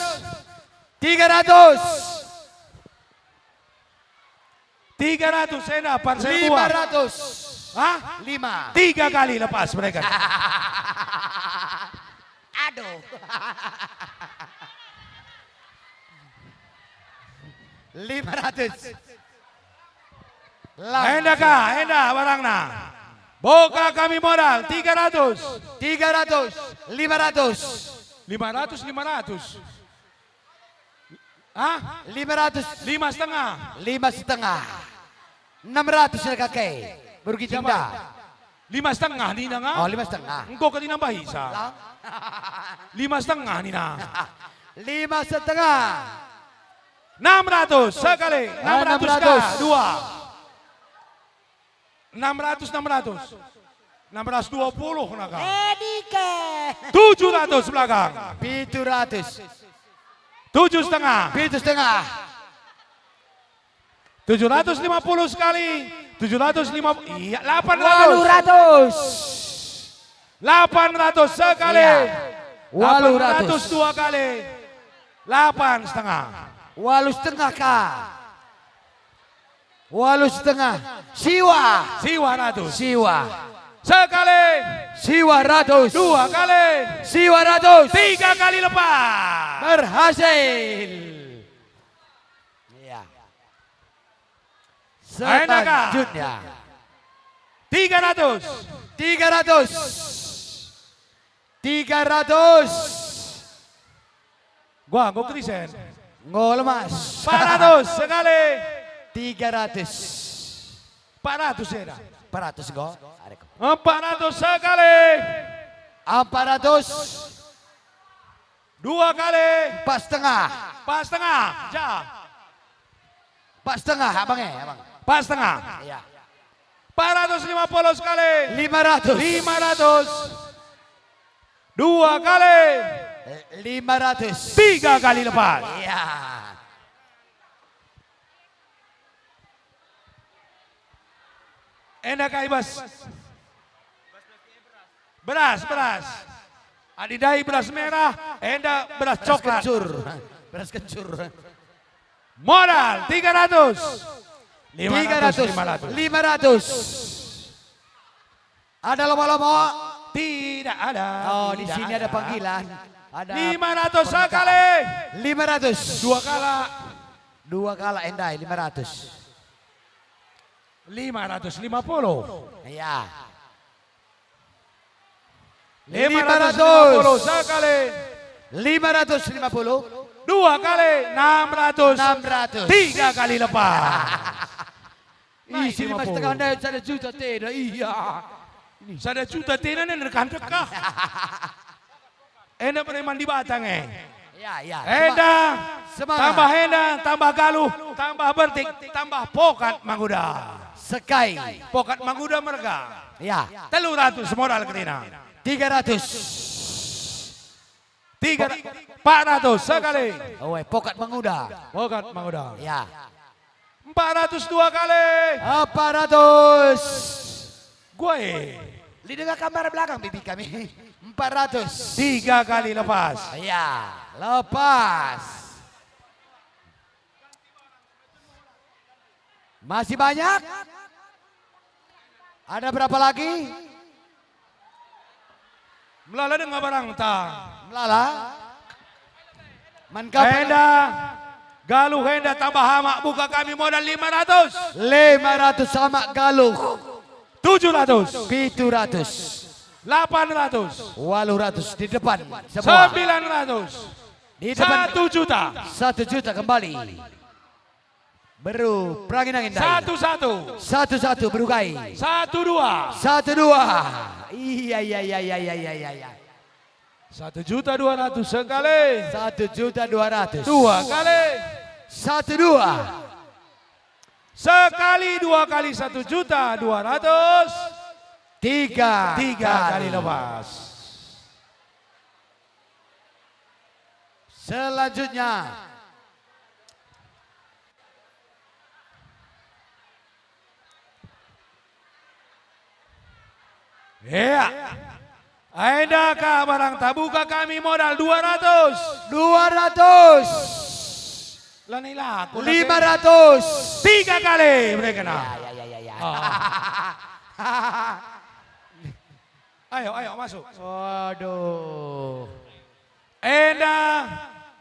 Tiga ratus. Tiga ratus, enda, parsel buah. Lima ratus. Hah? Lima. Tiga kali lepas mereka. Aduh. Lima ratus. Enda ka, enda barangna. Boka kami modal, tiga ratus. Tiga ratus, lima ratus. Lima ratus, lima ratus. Hah? Lima ratus. Lima setengah. Lima setengah. Enam ratus ya, kakek. Merugi. Siapa? Tindak. Lima setengah nina nga? Oh, lima setengah. Enggo kali nambah isa. Lang. Lima setengah nina. Lima setengah. Enam ratus sekali. Ah, enam ratus ka, enam ratus. Dua. Enam ratus, enam ratus. Enam ratus dua puluh naka. Edike. Tujuh ratus belakang. Pitu ratus. Tujuh setengah. Pitu setengah. Tujuh ratus lima puluh sekali. Tujuh ratus lima puluh. Iya, delapan ratus. Walu ratus. Delapan ratus sekali. Iya. Walu ratus. Delapan ratus dua kali. Delapan setengah. Walu setengah ka. Walu setengah. Siwa. Siwa ratus. Siwa. Sekali. Siwa ratus. Dua kali. Siwa ratus. Tiga kali lepas. Berhasil. Iya. Ayo, Naka. Selanjutnya. Tiga ratus. Tiga ratus. Tiga ratus. Gua, gua kerisen. Ngol, Mas. Empat ratus sekali. Tiga ratus. Empat ratus ya, dah? Empat ratus, gua. Arek. Empat ratus sekali. Empat ratus. Dua kali. Empat setengah. Empat setengah. Ja. Empat setengah, abang, eh, abang. Empat setengah. Iya. Empat ratus lima puluh sekali. Lima ratus. Lima ratus. Dua kali. Eh, lima ratus. Tiga kali lepas. Iya. Enda kai, Bas? Beras, beras. Adi ndai beras merah, enda beras coklat. Beras kencur. Beras kencur. Modal tiga ratus. Tiga ratus, lima ratus. Lima ratus. Ada lomo-lomo? Tidak ada. Oh, di sini ada panggilan. Ada. Lima ratus sekali. Lima ratus. Dua kala. Dua kala endai, lima ratus. Lima ratus lima puluh. Iya. Lima ratus lima puluh sekali. Lima ratus lima puluh. Dua kali, enam ratus. Enam ratus. Tiga kali lepas. Ih, si lima setengah ndai sada juta tena, iya. Sada juta tena nen rekah-rekah. Enda preman Dibata nge. Ya, ya. Enda, semangat. Tambah enda, tambah galuh, tambah bertik, tambah pokat manguda. Sekai. Pokat manguda merga. Ya. Telu ratus modal kerina. Tiga ratus. Tiga, empat ratus sekali. Oe, pokat manguda. Pokat manguda. Ya. Empat ratus dua kali. Empat ratus. Gue. Lidengah kamar belakang bibi kami. Empat ratus. Tiga kali lepas. Ya, lepas. Masih banyak? Ada berapa lagi? Melala denga barangta. Melala. Man kau enda, galuh enda tambah amak buka kami modal lima ratus. Lima ratus amak galuh. Tujuh ratus. Pitu ratus. Lapan ratus. Waluh ratus di depan semua. Sembilan ratus. Di depan. Satu juta. Satu juta kembali. Beru, perangin angin ndai. Satu satu. Satu satu, beru kai. Satu dua. Satu dua. Iya, iya, iya. Satu juta dua ratus sekali. Satu juta dua ratus. Dua kali. Satu dua. Sekali dua kali satu juta dua ratus. Tiga. Tiga kali lepas. Selanjutnya. Iya. Enda ka barang tabuka kami modal dua ratus. Dua ratus. Lanai laku. Lima ratus. Tiga kali mereka. Ya, ya, ya, ya, ya. Oh. Ayo, ayo, masuk. Waduh. Enda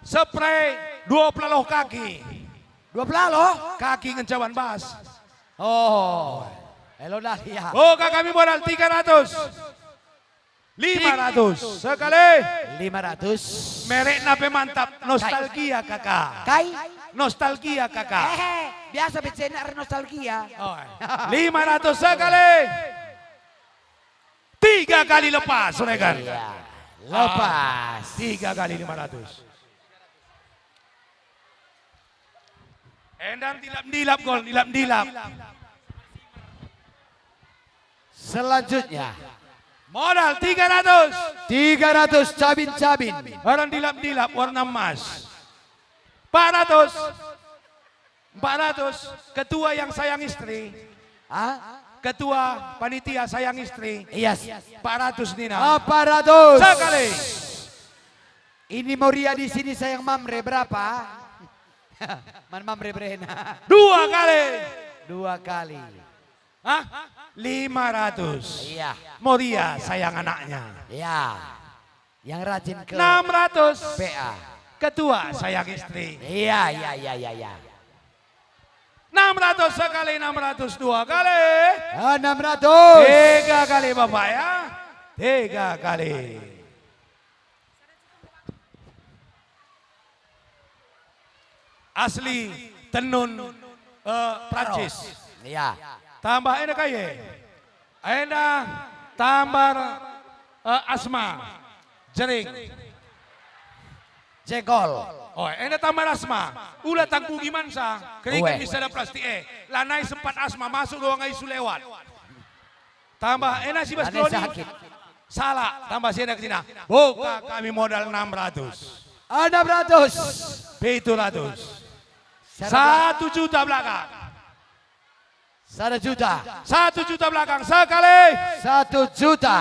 spray dua pelaloh kaki. Dua pelaloh? Kaki ngenca ban bas. Oh. Elo dah, ya. Oh, kami modal tiga ratus. Lima ratus. Sekali. Lima ratus. Merekna pe mantap. Nostalgia, Kakak. Kai? Nostalgia, Kakak. Eh, biasa becena nostalgia. Oh, eh. Lima ratus sekali. Tiga kali lepas, Regan. Iya, lepas. Ah, tiga kali lima ratus. Endang dilap-dilap, Gol, dilap-dilap. Selanjutnya. Modal tiga ratus. Tiga ratus, cabin-cabin. Orang dilap-dilap, warna emas. Empat ratus. Empat ratus, ketua yang sayang istri. Ah? Ketua panitia sayang istri. Yes. Empat ratus nina. Empat ratus. Sekali. Ini Moria di sini sayang Mamre berapa? Man Mamre berena. Dua kali. Dua kali. Hah? Lima ratus. Iya. Moria sayang anaknya. Iya. Yang rajin ke enam ratus. P A. Ketua sayang istri. Iya, iya, iya, iya, iya. Enam ratus sekali, enam ratus dua kali. Ah, enam ratus. Tiga kali, Bapak, ya. Tiga kali. Asli tenun, eh, Prancis. Iya. Tambah enda kai, eh? Enda tambar, eh, asma. Jering. Jengkol. Oh, enda tambar asma. Ula tangkugi mansa. Kerina bisa ada plastik, eh. Lanai sempat asma masuk ruang I C U lewat. Tambah enda si bas doni. Sakit. Salah, tambah si enda kerina. Buka kami modal enam ratus. Enam ratus. Pitu ratus. Satu juta belakang. Satu juta. Satu juta belakang sekali. Satu juta.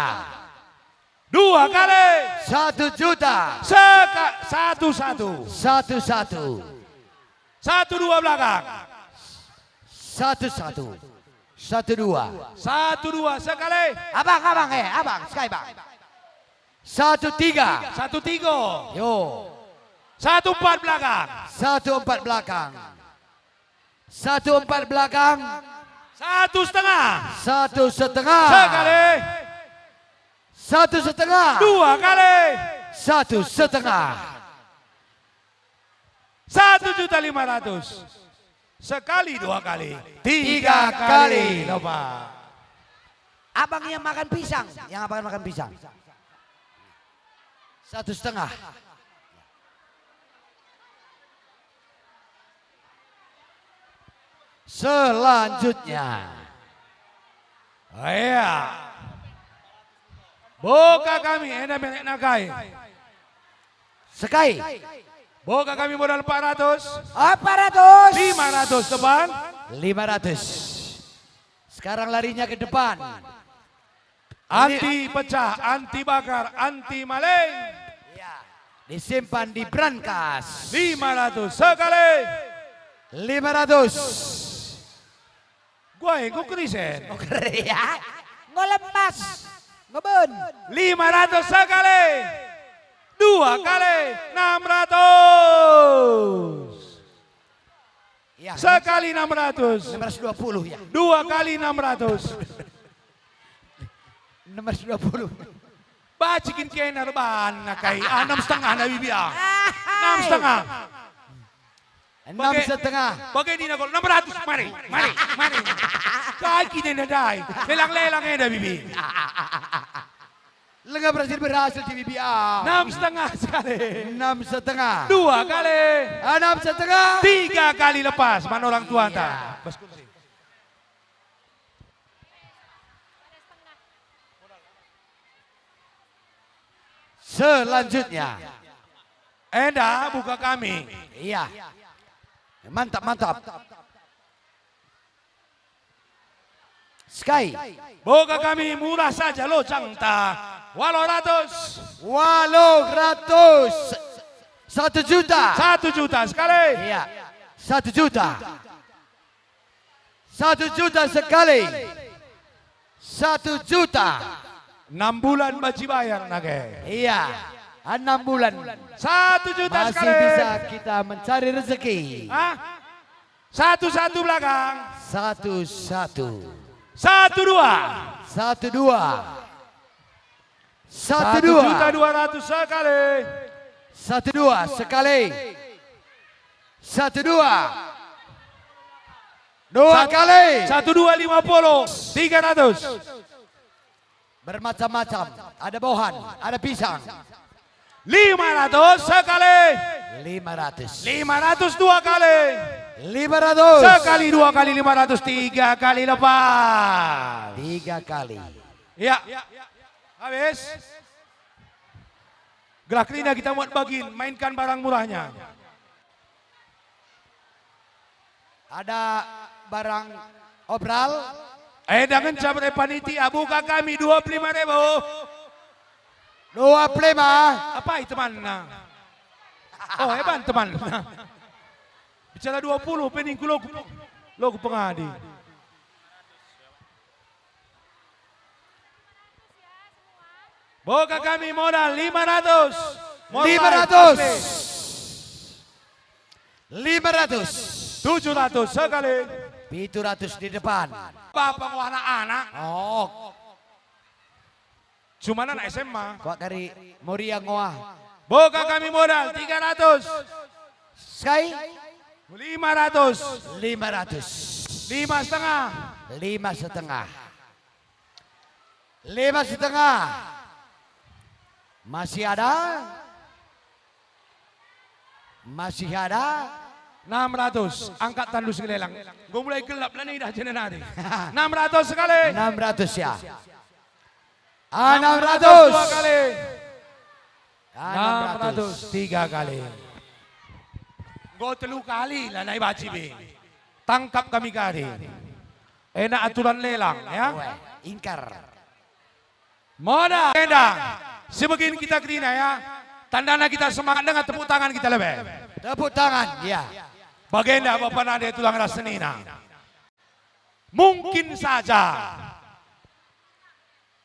Dua kali. Satu juta. Seka-, satu, satu. Satu, satu. Satu dua belakang. Satu, satu. Satu dua. Satu dua sekali. Abang, abang, eh, abang, sekali, Bang. Satu tiga. Satu tiga. Yo. Satu empat belakang. Satu empat belakang. Satu empat belakang. Satu setengah. Satu setengah. Sekali. Satu setengah. Dua kali. Satu setengah. Satu juta lima ratus. Sekali dua kali. Tiga kali. Tiga kali. Coba. Abang yang makan pisang, yang abang makan pisang. Satu setengah. Selanjutnya. Iya. Buka kami, enda merek nakai. Sekai. Buka kami modal empat ratus. Empat ratus. Lima ratus depan. Lima ratus. Sekarang larinya ke depan. Anti pecah, anti bakar, anti maling. Ya. Disimpan di brankas. Lima ratus sekali. Lima ratus. Gua enggo kerisen. Oh, keri-, ya. Enggo lemas. Enggo ben. Lima ratus sekali. Dua kali enam ratus. Ya, sekali enam ratus. Enam ratus dua puluh, ya. Dua kali enam ratus. Enam ratus dua puluh. Bacikin kena reban kai. Ah, enam setengah na bibi, ah. Enam setengah. Enam setengah. Bage nina kal, enam ratus. Mari, mari, mari. Kai kita nadai. Lelang-lelang enda bibi. Lengkap berhasil, berhasil di B B A. Enam setengah sekali. Enam setengah. Dua kali. Enam setengah. Tiga kali lepas, mana orang tua. Iya. Bas kursi. Selanjutnya. Enda buka kami. Iya. Mantap, mantap. Sky. Boga kami murah saja locangta. Waluh ratus. Waluh ratus. Satu juta. Satu juta sekali. Iya. Satu juta. Satu juta sekali. Satu juta. Enam bulan banci bayar nage. Iya. Enam bulan. Satu juta sekali. Masih bisa kita mencari rezeki. Hah? Satu-satu belakang. Satu-satu. Satu-dua. Satu-dua. Satu-dua. Satu juta dua ratus sekali. Satu-dua sekali. Satu-dua. Dua kali. Satu-dua lima puluh. Tiga ratus. Bermacam-macam. Ada bohan, ada pisang. Lima ratus sekali. Lima ratus. Lima ratus dua kali. Lima ratus. Sekali dua kali lima ratus, tiga kali lepas. Tiga kali. Ya. Habis. Gelah kerina kita muat bagin, mainkan barang murahnya. Ada barang obral? Eh, enda ngenca ber-, eh, panitia, buka kami dua puluh lima ribu. Dua puluh lima. Apai temanna? Oh, eban temanna. Bicara dua puluh, peningku lo ku, lo ku pengadi. Boga kami modal lima ratus. Modal lima ratus. Asli. Lima ratus. Tujuh ratus sekali. Pitu ratus di depan. Bapa nggo anak-anak. Oh. Cuman anak S M A. Kuat kari Moria ngoah. Boga kami modal tiga ratus. Sky? Lima ratus. Lima ratus. Lima setengah. Lima setengah. Lima setengah. Masih ada? Masih ada? Enam ratus. Angkat tandu sengelelang. Enggo mulai gelap, la nidah jenda nari. Enam ratus sekali. Enam ratus, ya. Enam ratus dua kali. Enam ratus tiga kali. Enggo telu kali lanai banci be. Tangkap kami kari. Enda aturan lelang, ya. Weh, ingkar. Moda enda. Sibegin kita kerina, ya. Tandana kita semangat denga tepuk tangan kita lebe. Tepuk tangan, ya. Bagenda bapa nande tulang ras senina. Mungkin saja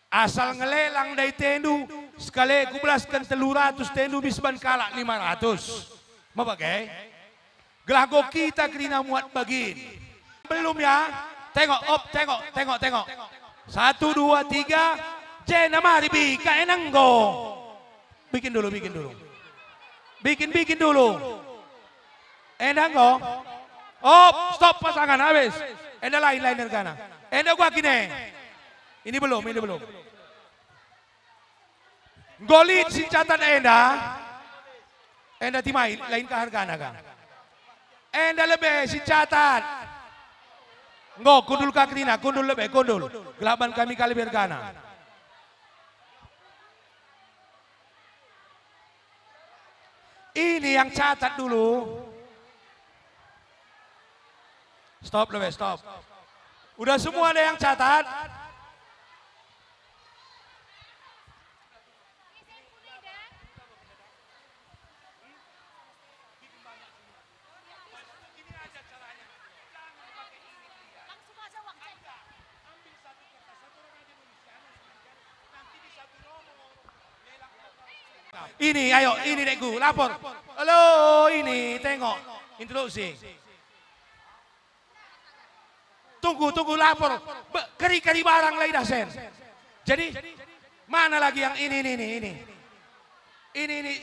asal ngelelang ndai tendu, sekali kubelasken telu ratus tendu misban kalak lima ratus. Mebage? Gelah enggo kita kerina muat bagin. Belum ya? Tengok, op, tengok, tengok, tengok. Satu, dua, tiga. Jenda mari bika ena enggo. Bikin dulu, bikin dulu. Bikin, bikin dulu. Enda enggo. Op, stop pasangan, habis. Enda lain, lain ergana. Enda gua gini. Ini belum, ini belum. Enggo lit si catat enda. Enda timai, lain ka hargana ka. Enda lebe si catat. Enggo, kundul ka kerina, kundul lebe, kundul. Gelaban kami kali bergana. Ini yang catat dulu. Stop lebe, stop. Udah semua ada yang catat? Ini, ayo, ini, dekku, lapor. Halo, ini, tengok. Introduksi. Tunggu, tunggu, lapor. Be-, keri-keri barang la idah sen. Jadi, mana lagi yang ini, ini, ini, ini? Ini, ini.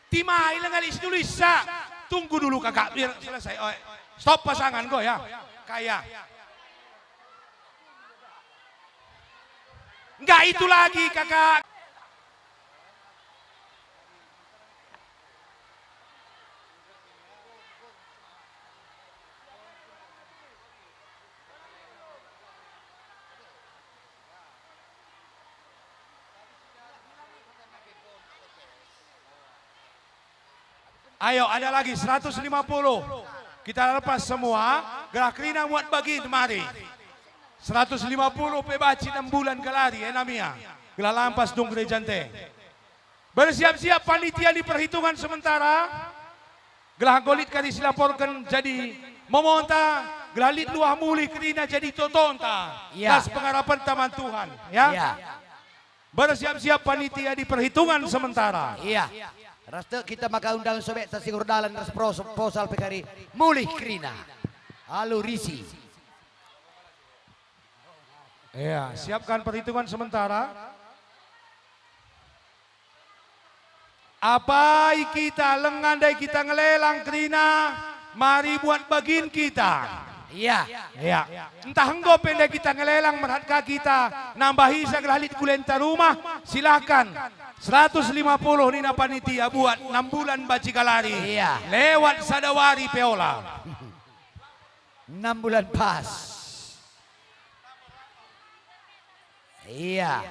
Timai lenga lis dulu isa. Tunggu dulu, Kakak, biar selesai. Oi. Stop pasangan, go, ya. Kaya. Enggak itu lagi, Kakak. Ayo, ada lagi seratus lima puluh. Kita lepas semua, gelah kerina muat bagin mari. Seratus lima puluh pe banci enam bulan kalari, ena mia. Gelah lampas dung gereja nte. Bersiap-siap panitia di perhitungan sementara. Gelah enggo lit kari si laporken jadi momonta, gelah lit luah mulih kerina jadi totonta. Iya. Ras pengarapenta man Tuhan, ya. Iya. Bersiap-siap panitia di perhitungan sementara. Iya. Ras tek kita maka undangan sobek ta singur dalan ras pros-, posal pe kari mulih kerina. Alu risi. Iya, siapkan perhitungan sementara. Apai kita lenga ndai kita ngelelang kerina, mari buat bagin kita. Iya. Iya. Ntah enggo pe ndai kita ngelelang merhat ka kita, nambahi sa gelah lit kulenta rumah, silakan. Seratus lima puluh nina panitia buat enam bulan banci kalari. Iya. Lewat sada wari pe ola. Enam bulan pas. Iya.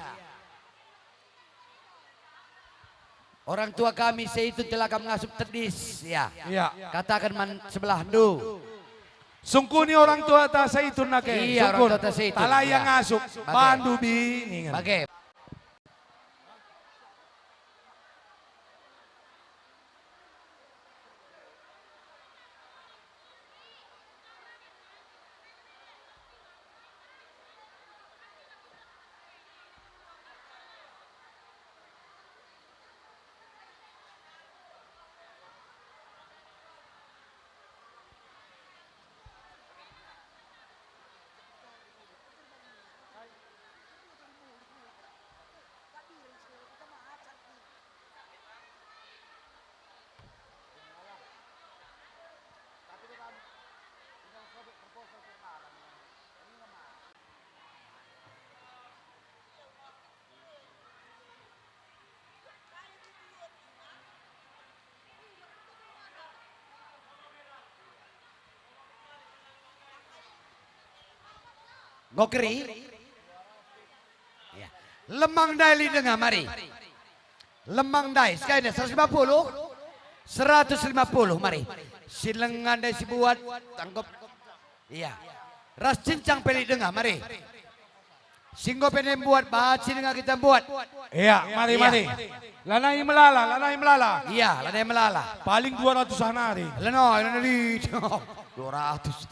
Orang tua kami seitun telah kam ngasup tedis, ya. Iya. Kataken man sebelahndu. Sungkuni orang tua ta seitun nake. Iya, orang tua ta seitun, iya. Talai ngasup. Bage. Bandu bini. Bage. Ngokeri? Ya. Lemang ndai lit denga, mari. Lemang ndai, sekai ndai, seratus lima puluh? Seratus lima puluh, mari. Si lenga ndai si buat, tangkep. Iya. Ras cincang pe lit denga, mari. Si enggo pe ndai mbuat, banci denga kita mbuat. Iya, mari, iya, mari. Lanai melala, lanai melala. Iya, lanai melala. Paling dua ratus nari. Leno, leno lit. Dua ratus.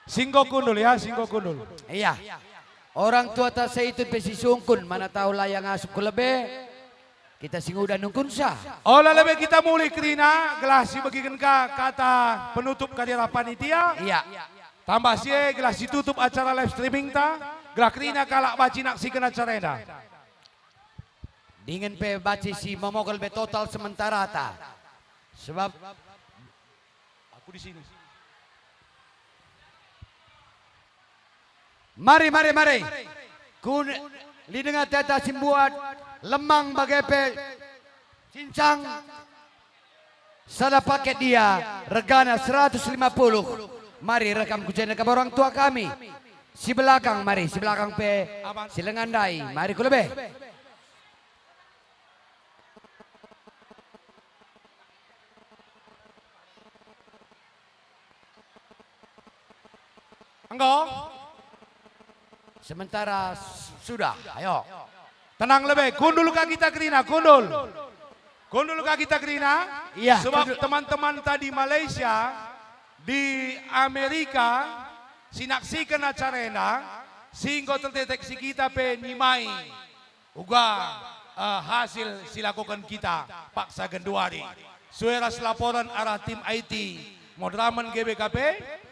Si enggo kundul ya, si enggo kundul. Iya. Orang tua ta seitun pe sisungkun, mana tau la ia ngasup ku lebe, kita si nguda nungkunsa. Ola lebe kita mulih kerina, gelah sibegiken ka kata penutup kari arah panitia. Iya. Tambah si e, gelah situtup acara live streaming ta, gelah kerina kalak banci naksiken acara enda. Dingen pe banci si memokel be total sementara ta. Sebab aku di sini. Mari, mari, mari. Kun-, lit denga teta si mbuat lemang bage pe cincang. Sada paket dia, regana seratus lima puluh. Mari rekam ku jenda kami orang tua kami. Si belakang, mari, si belakang pe, si lenga ndai, mari ku lebe. Enggo? Sementara s-, sudah, ayo. Tenang lebe, kundul ka kita kerina, kundul. Kundul ka kita kerina? Iya, sebab kundul. Teman-teman ta di Malaysia, di Amerika, si naksiken acara enda, si enggo terdeteksi kita pe nimai. Uga, eh, hasil si lakoken kita paksa genduari. Sue ras laporen arah tim I T Modramen G B K P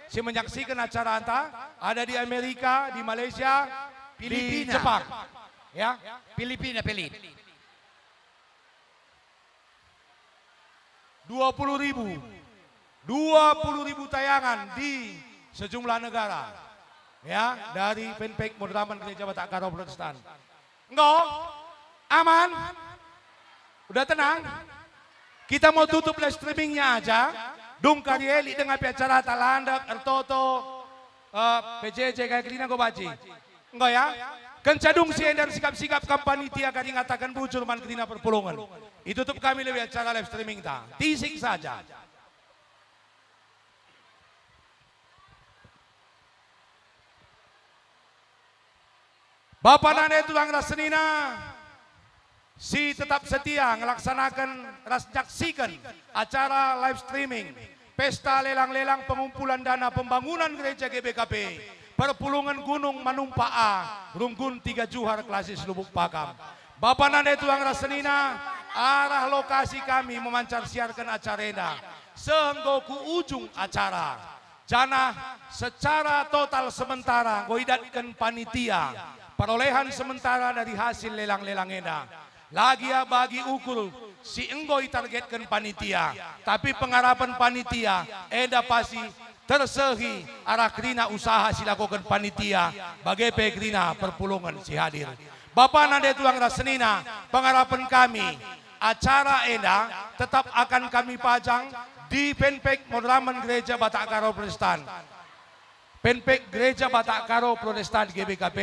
si menyaksiken acaranta, ada di Amerika, di Malaysia, di Filipina. Jepang. Ya. Filipina, Filip. Dua puluh ribu. Dua puluh ribu tayangan di sejumlah negara. Ya, dari fanpage Modramen Gereja Batak Karo Protestan. Enggo? Aman? Udah tenang? Kita mau tutup live streamingnya aja. Dung kari e lit denga pe acarata landek, ertoto, eh, P J J kai kerina enggo banci. Enggo ya? Kenca dung si enda ersikap-sikap kam panitia kari ngataken bujur man kerina perpulungen. Itutup kami lebe acara live streaming ta. Tisik saja. Bapa nande tulang ras senina, si tetap setia ngelaksanaken ras nyaksiken acara live streaming Pesta Lelang-Lelang Pengumpulan Dana Pembangunan Gereja G B K P, Perpulungen Gunung Manumpa A, Runggun Tiga Juhar, Klasis, Lubuk Pakam. Bapa nande tulang ras senina, arah lokasi kami memancar siarken acara enda seh enggo ku ujung acara. Janah secara total sementara enggo idatken panitia perolehan sementara dari hasil lelang-lelang enda. La gia bagi ukur si enggo itargetken panitia, tapi pengarapen panitia enda pasti tersehi arah kerina usaha si lakoken panitia, bage pe kerina perpulungen si hadir. Bapa nande tulang ras senina, pengarapen kami, acara enda tetap akan kami pajang di fanpage Modramen Gereja Batak Karo Protestan. Fanpage Gereja Batak Karo Protestan G B K P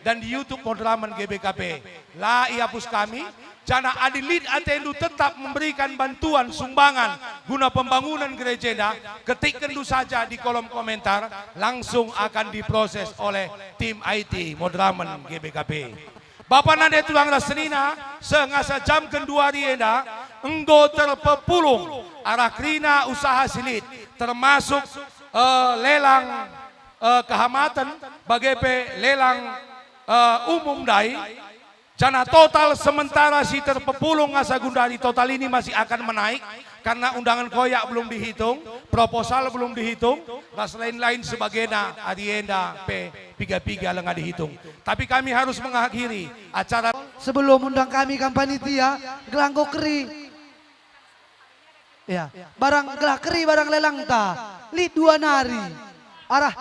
dan di YouTube Modramen G B K P. La iapus kami, janah adi lit atendu tetap memberikan bantuan sumbangan guna pembangunan gereja enda, ketikkenndu saja di kolom komentar, langsung akan diproses oleh tim I T Modramen G B K P. Bapa nande tulang ras senina, seh ngasa jam genduari enda enggo terpepulung arah kerina usaha si lit, termasuk, eh, lelang, eh, kehamaten, bage pe lelang, eh, umum ndai, janah total sementara si terpepulung ngasa genduari total ini masih akan menaik, karena undangan koyak belum dihitung, proposal belum dihitung, ras lain-lain sebagainya, ari enda pe piga-piga lenga dihitung. Tapi kami harus mengakhiri acara. Sebelum undang kami kam panitia, gelah enggo keri. Ya, barang gelah keri barang lelangta, lit dua nari. Arah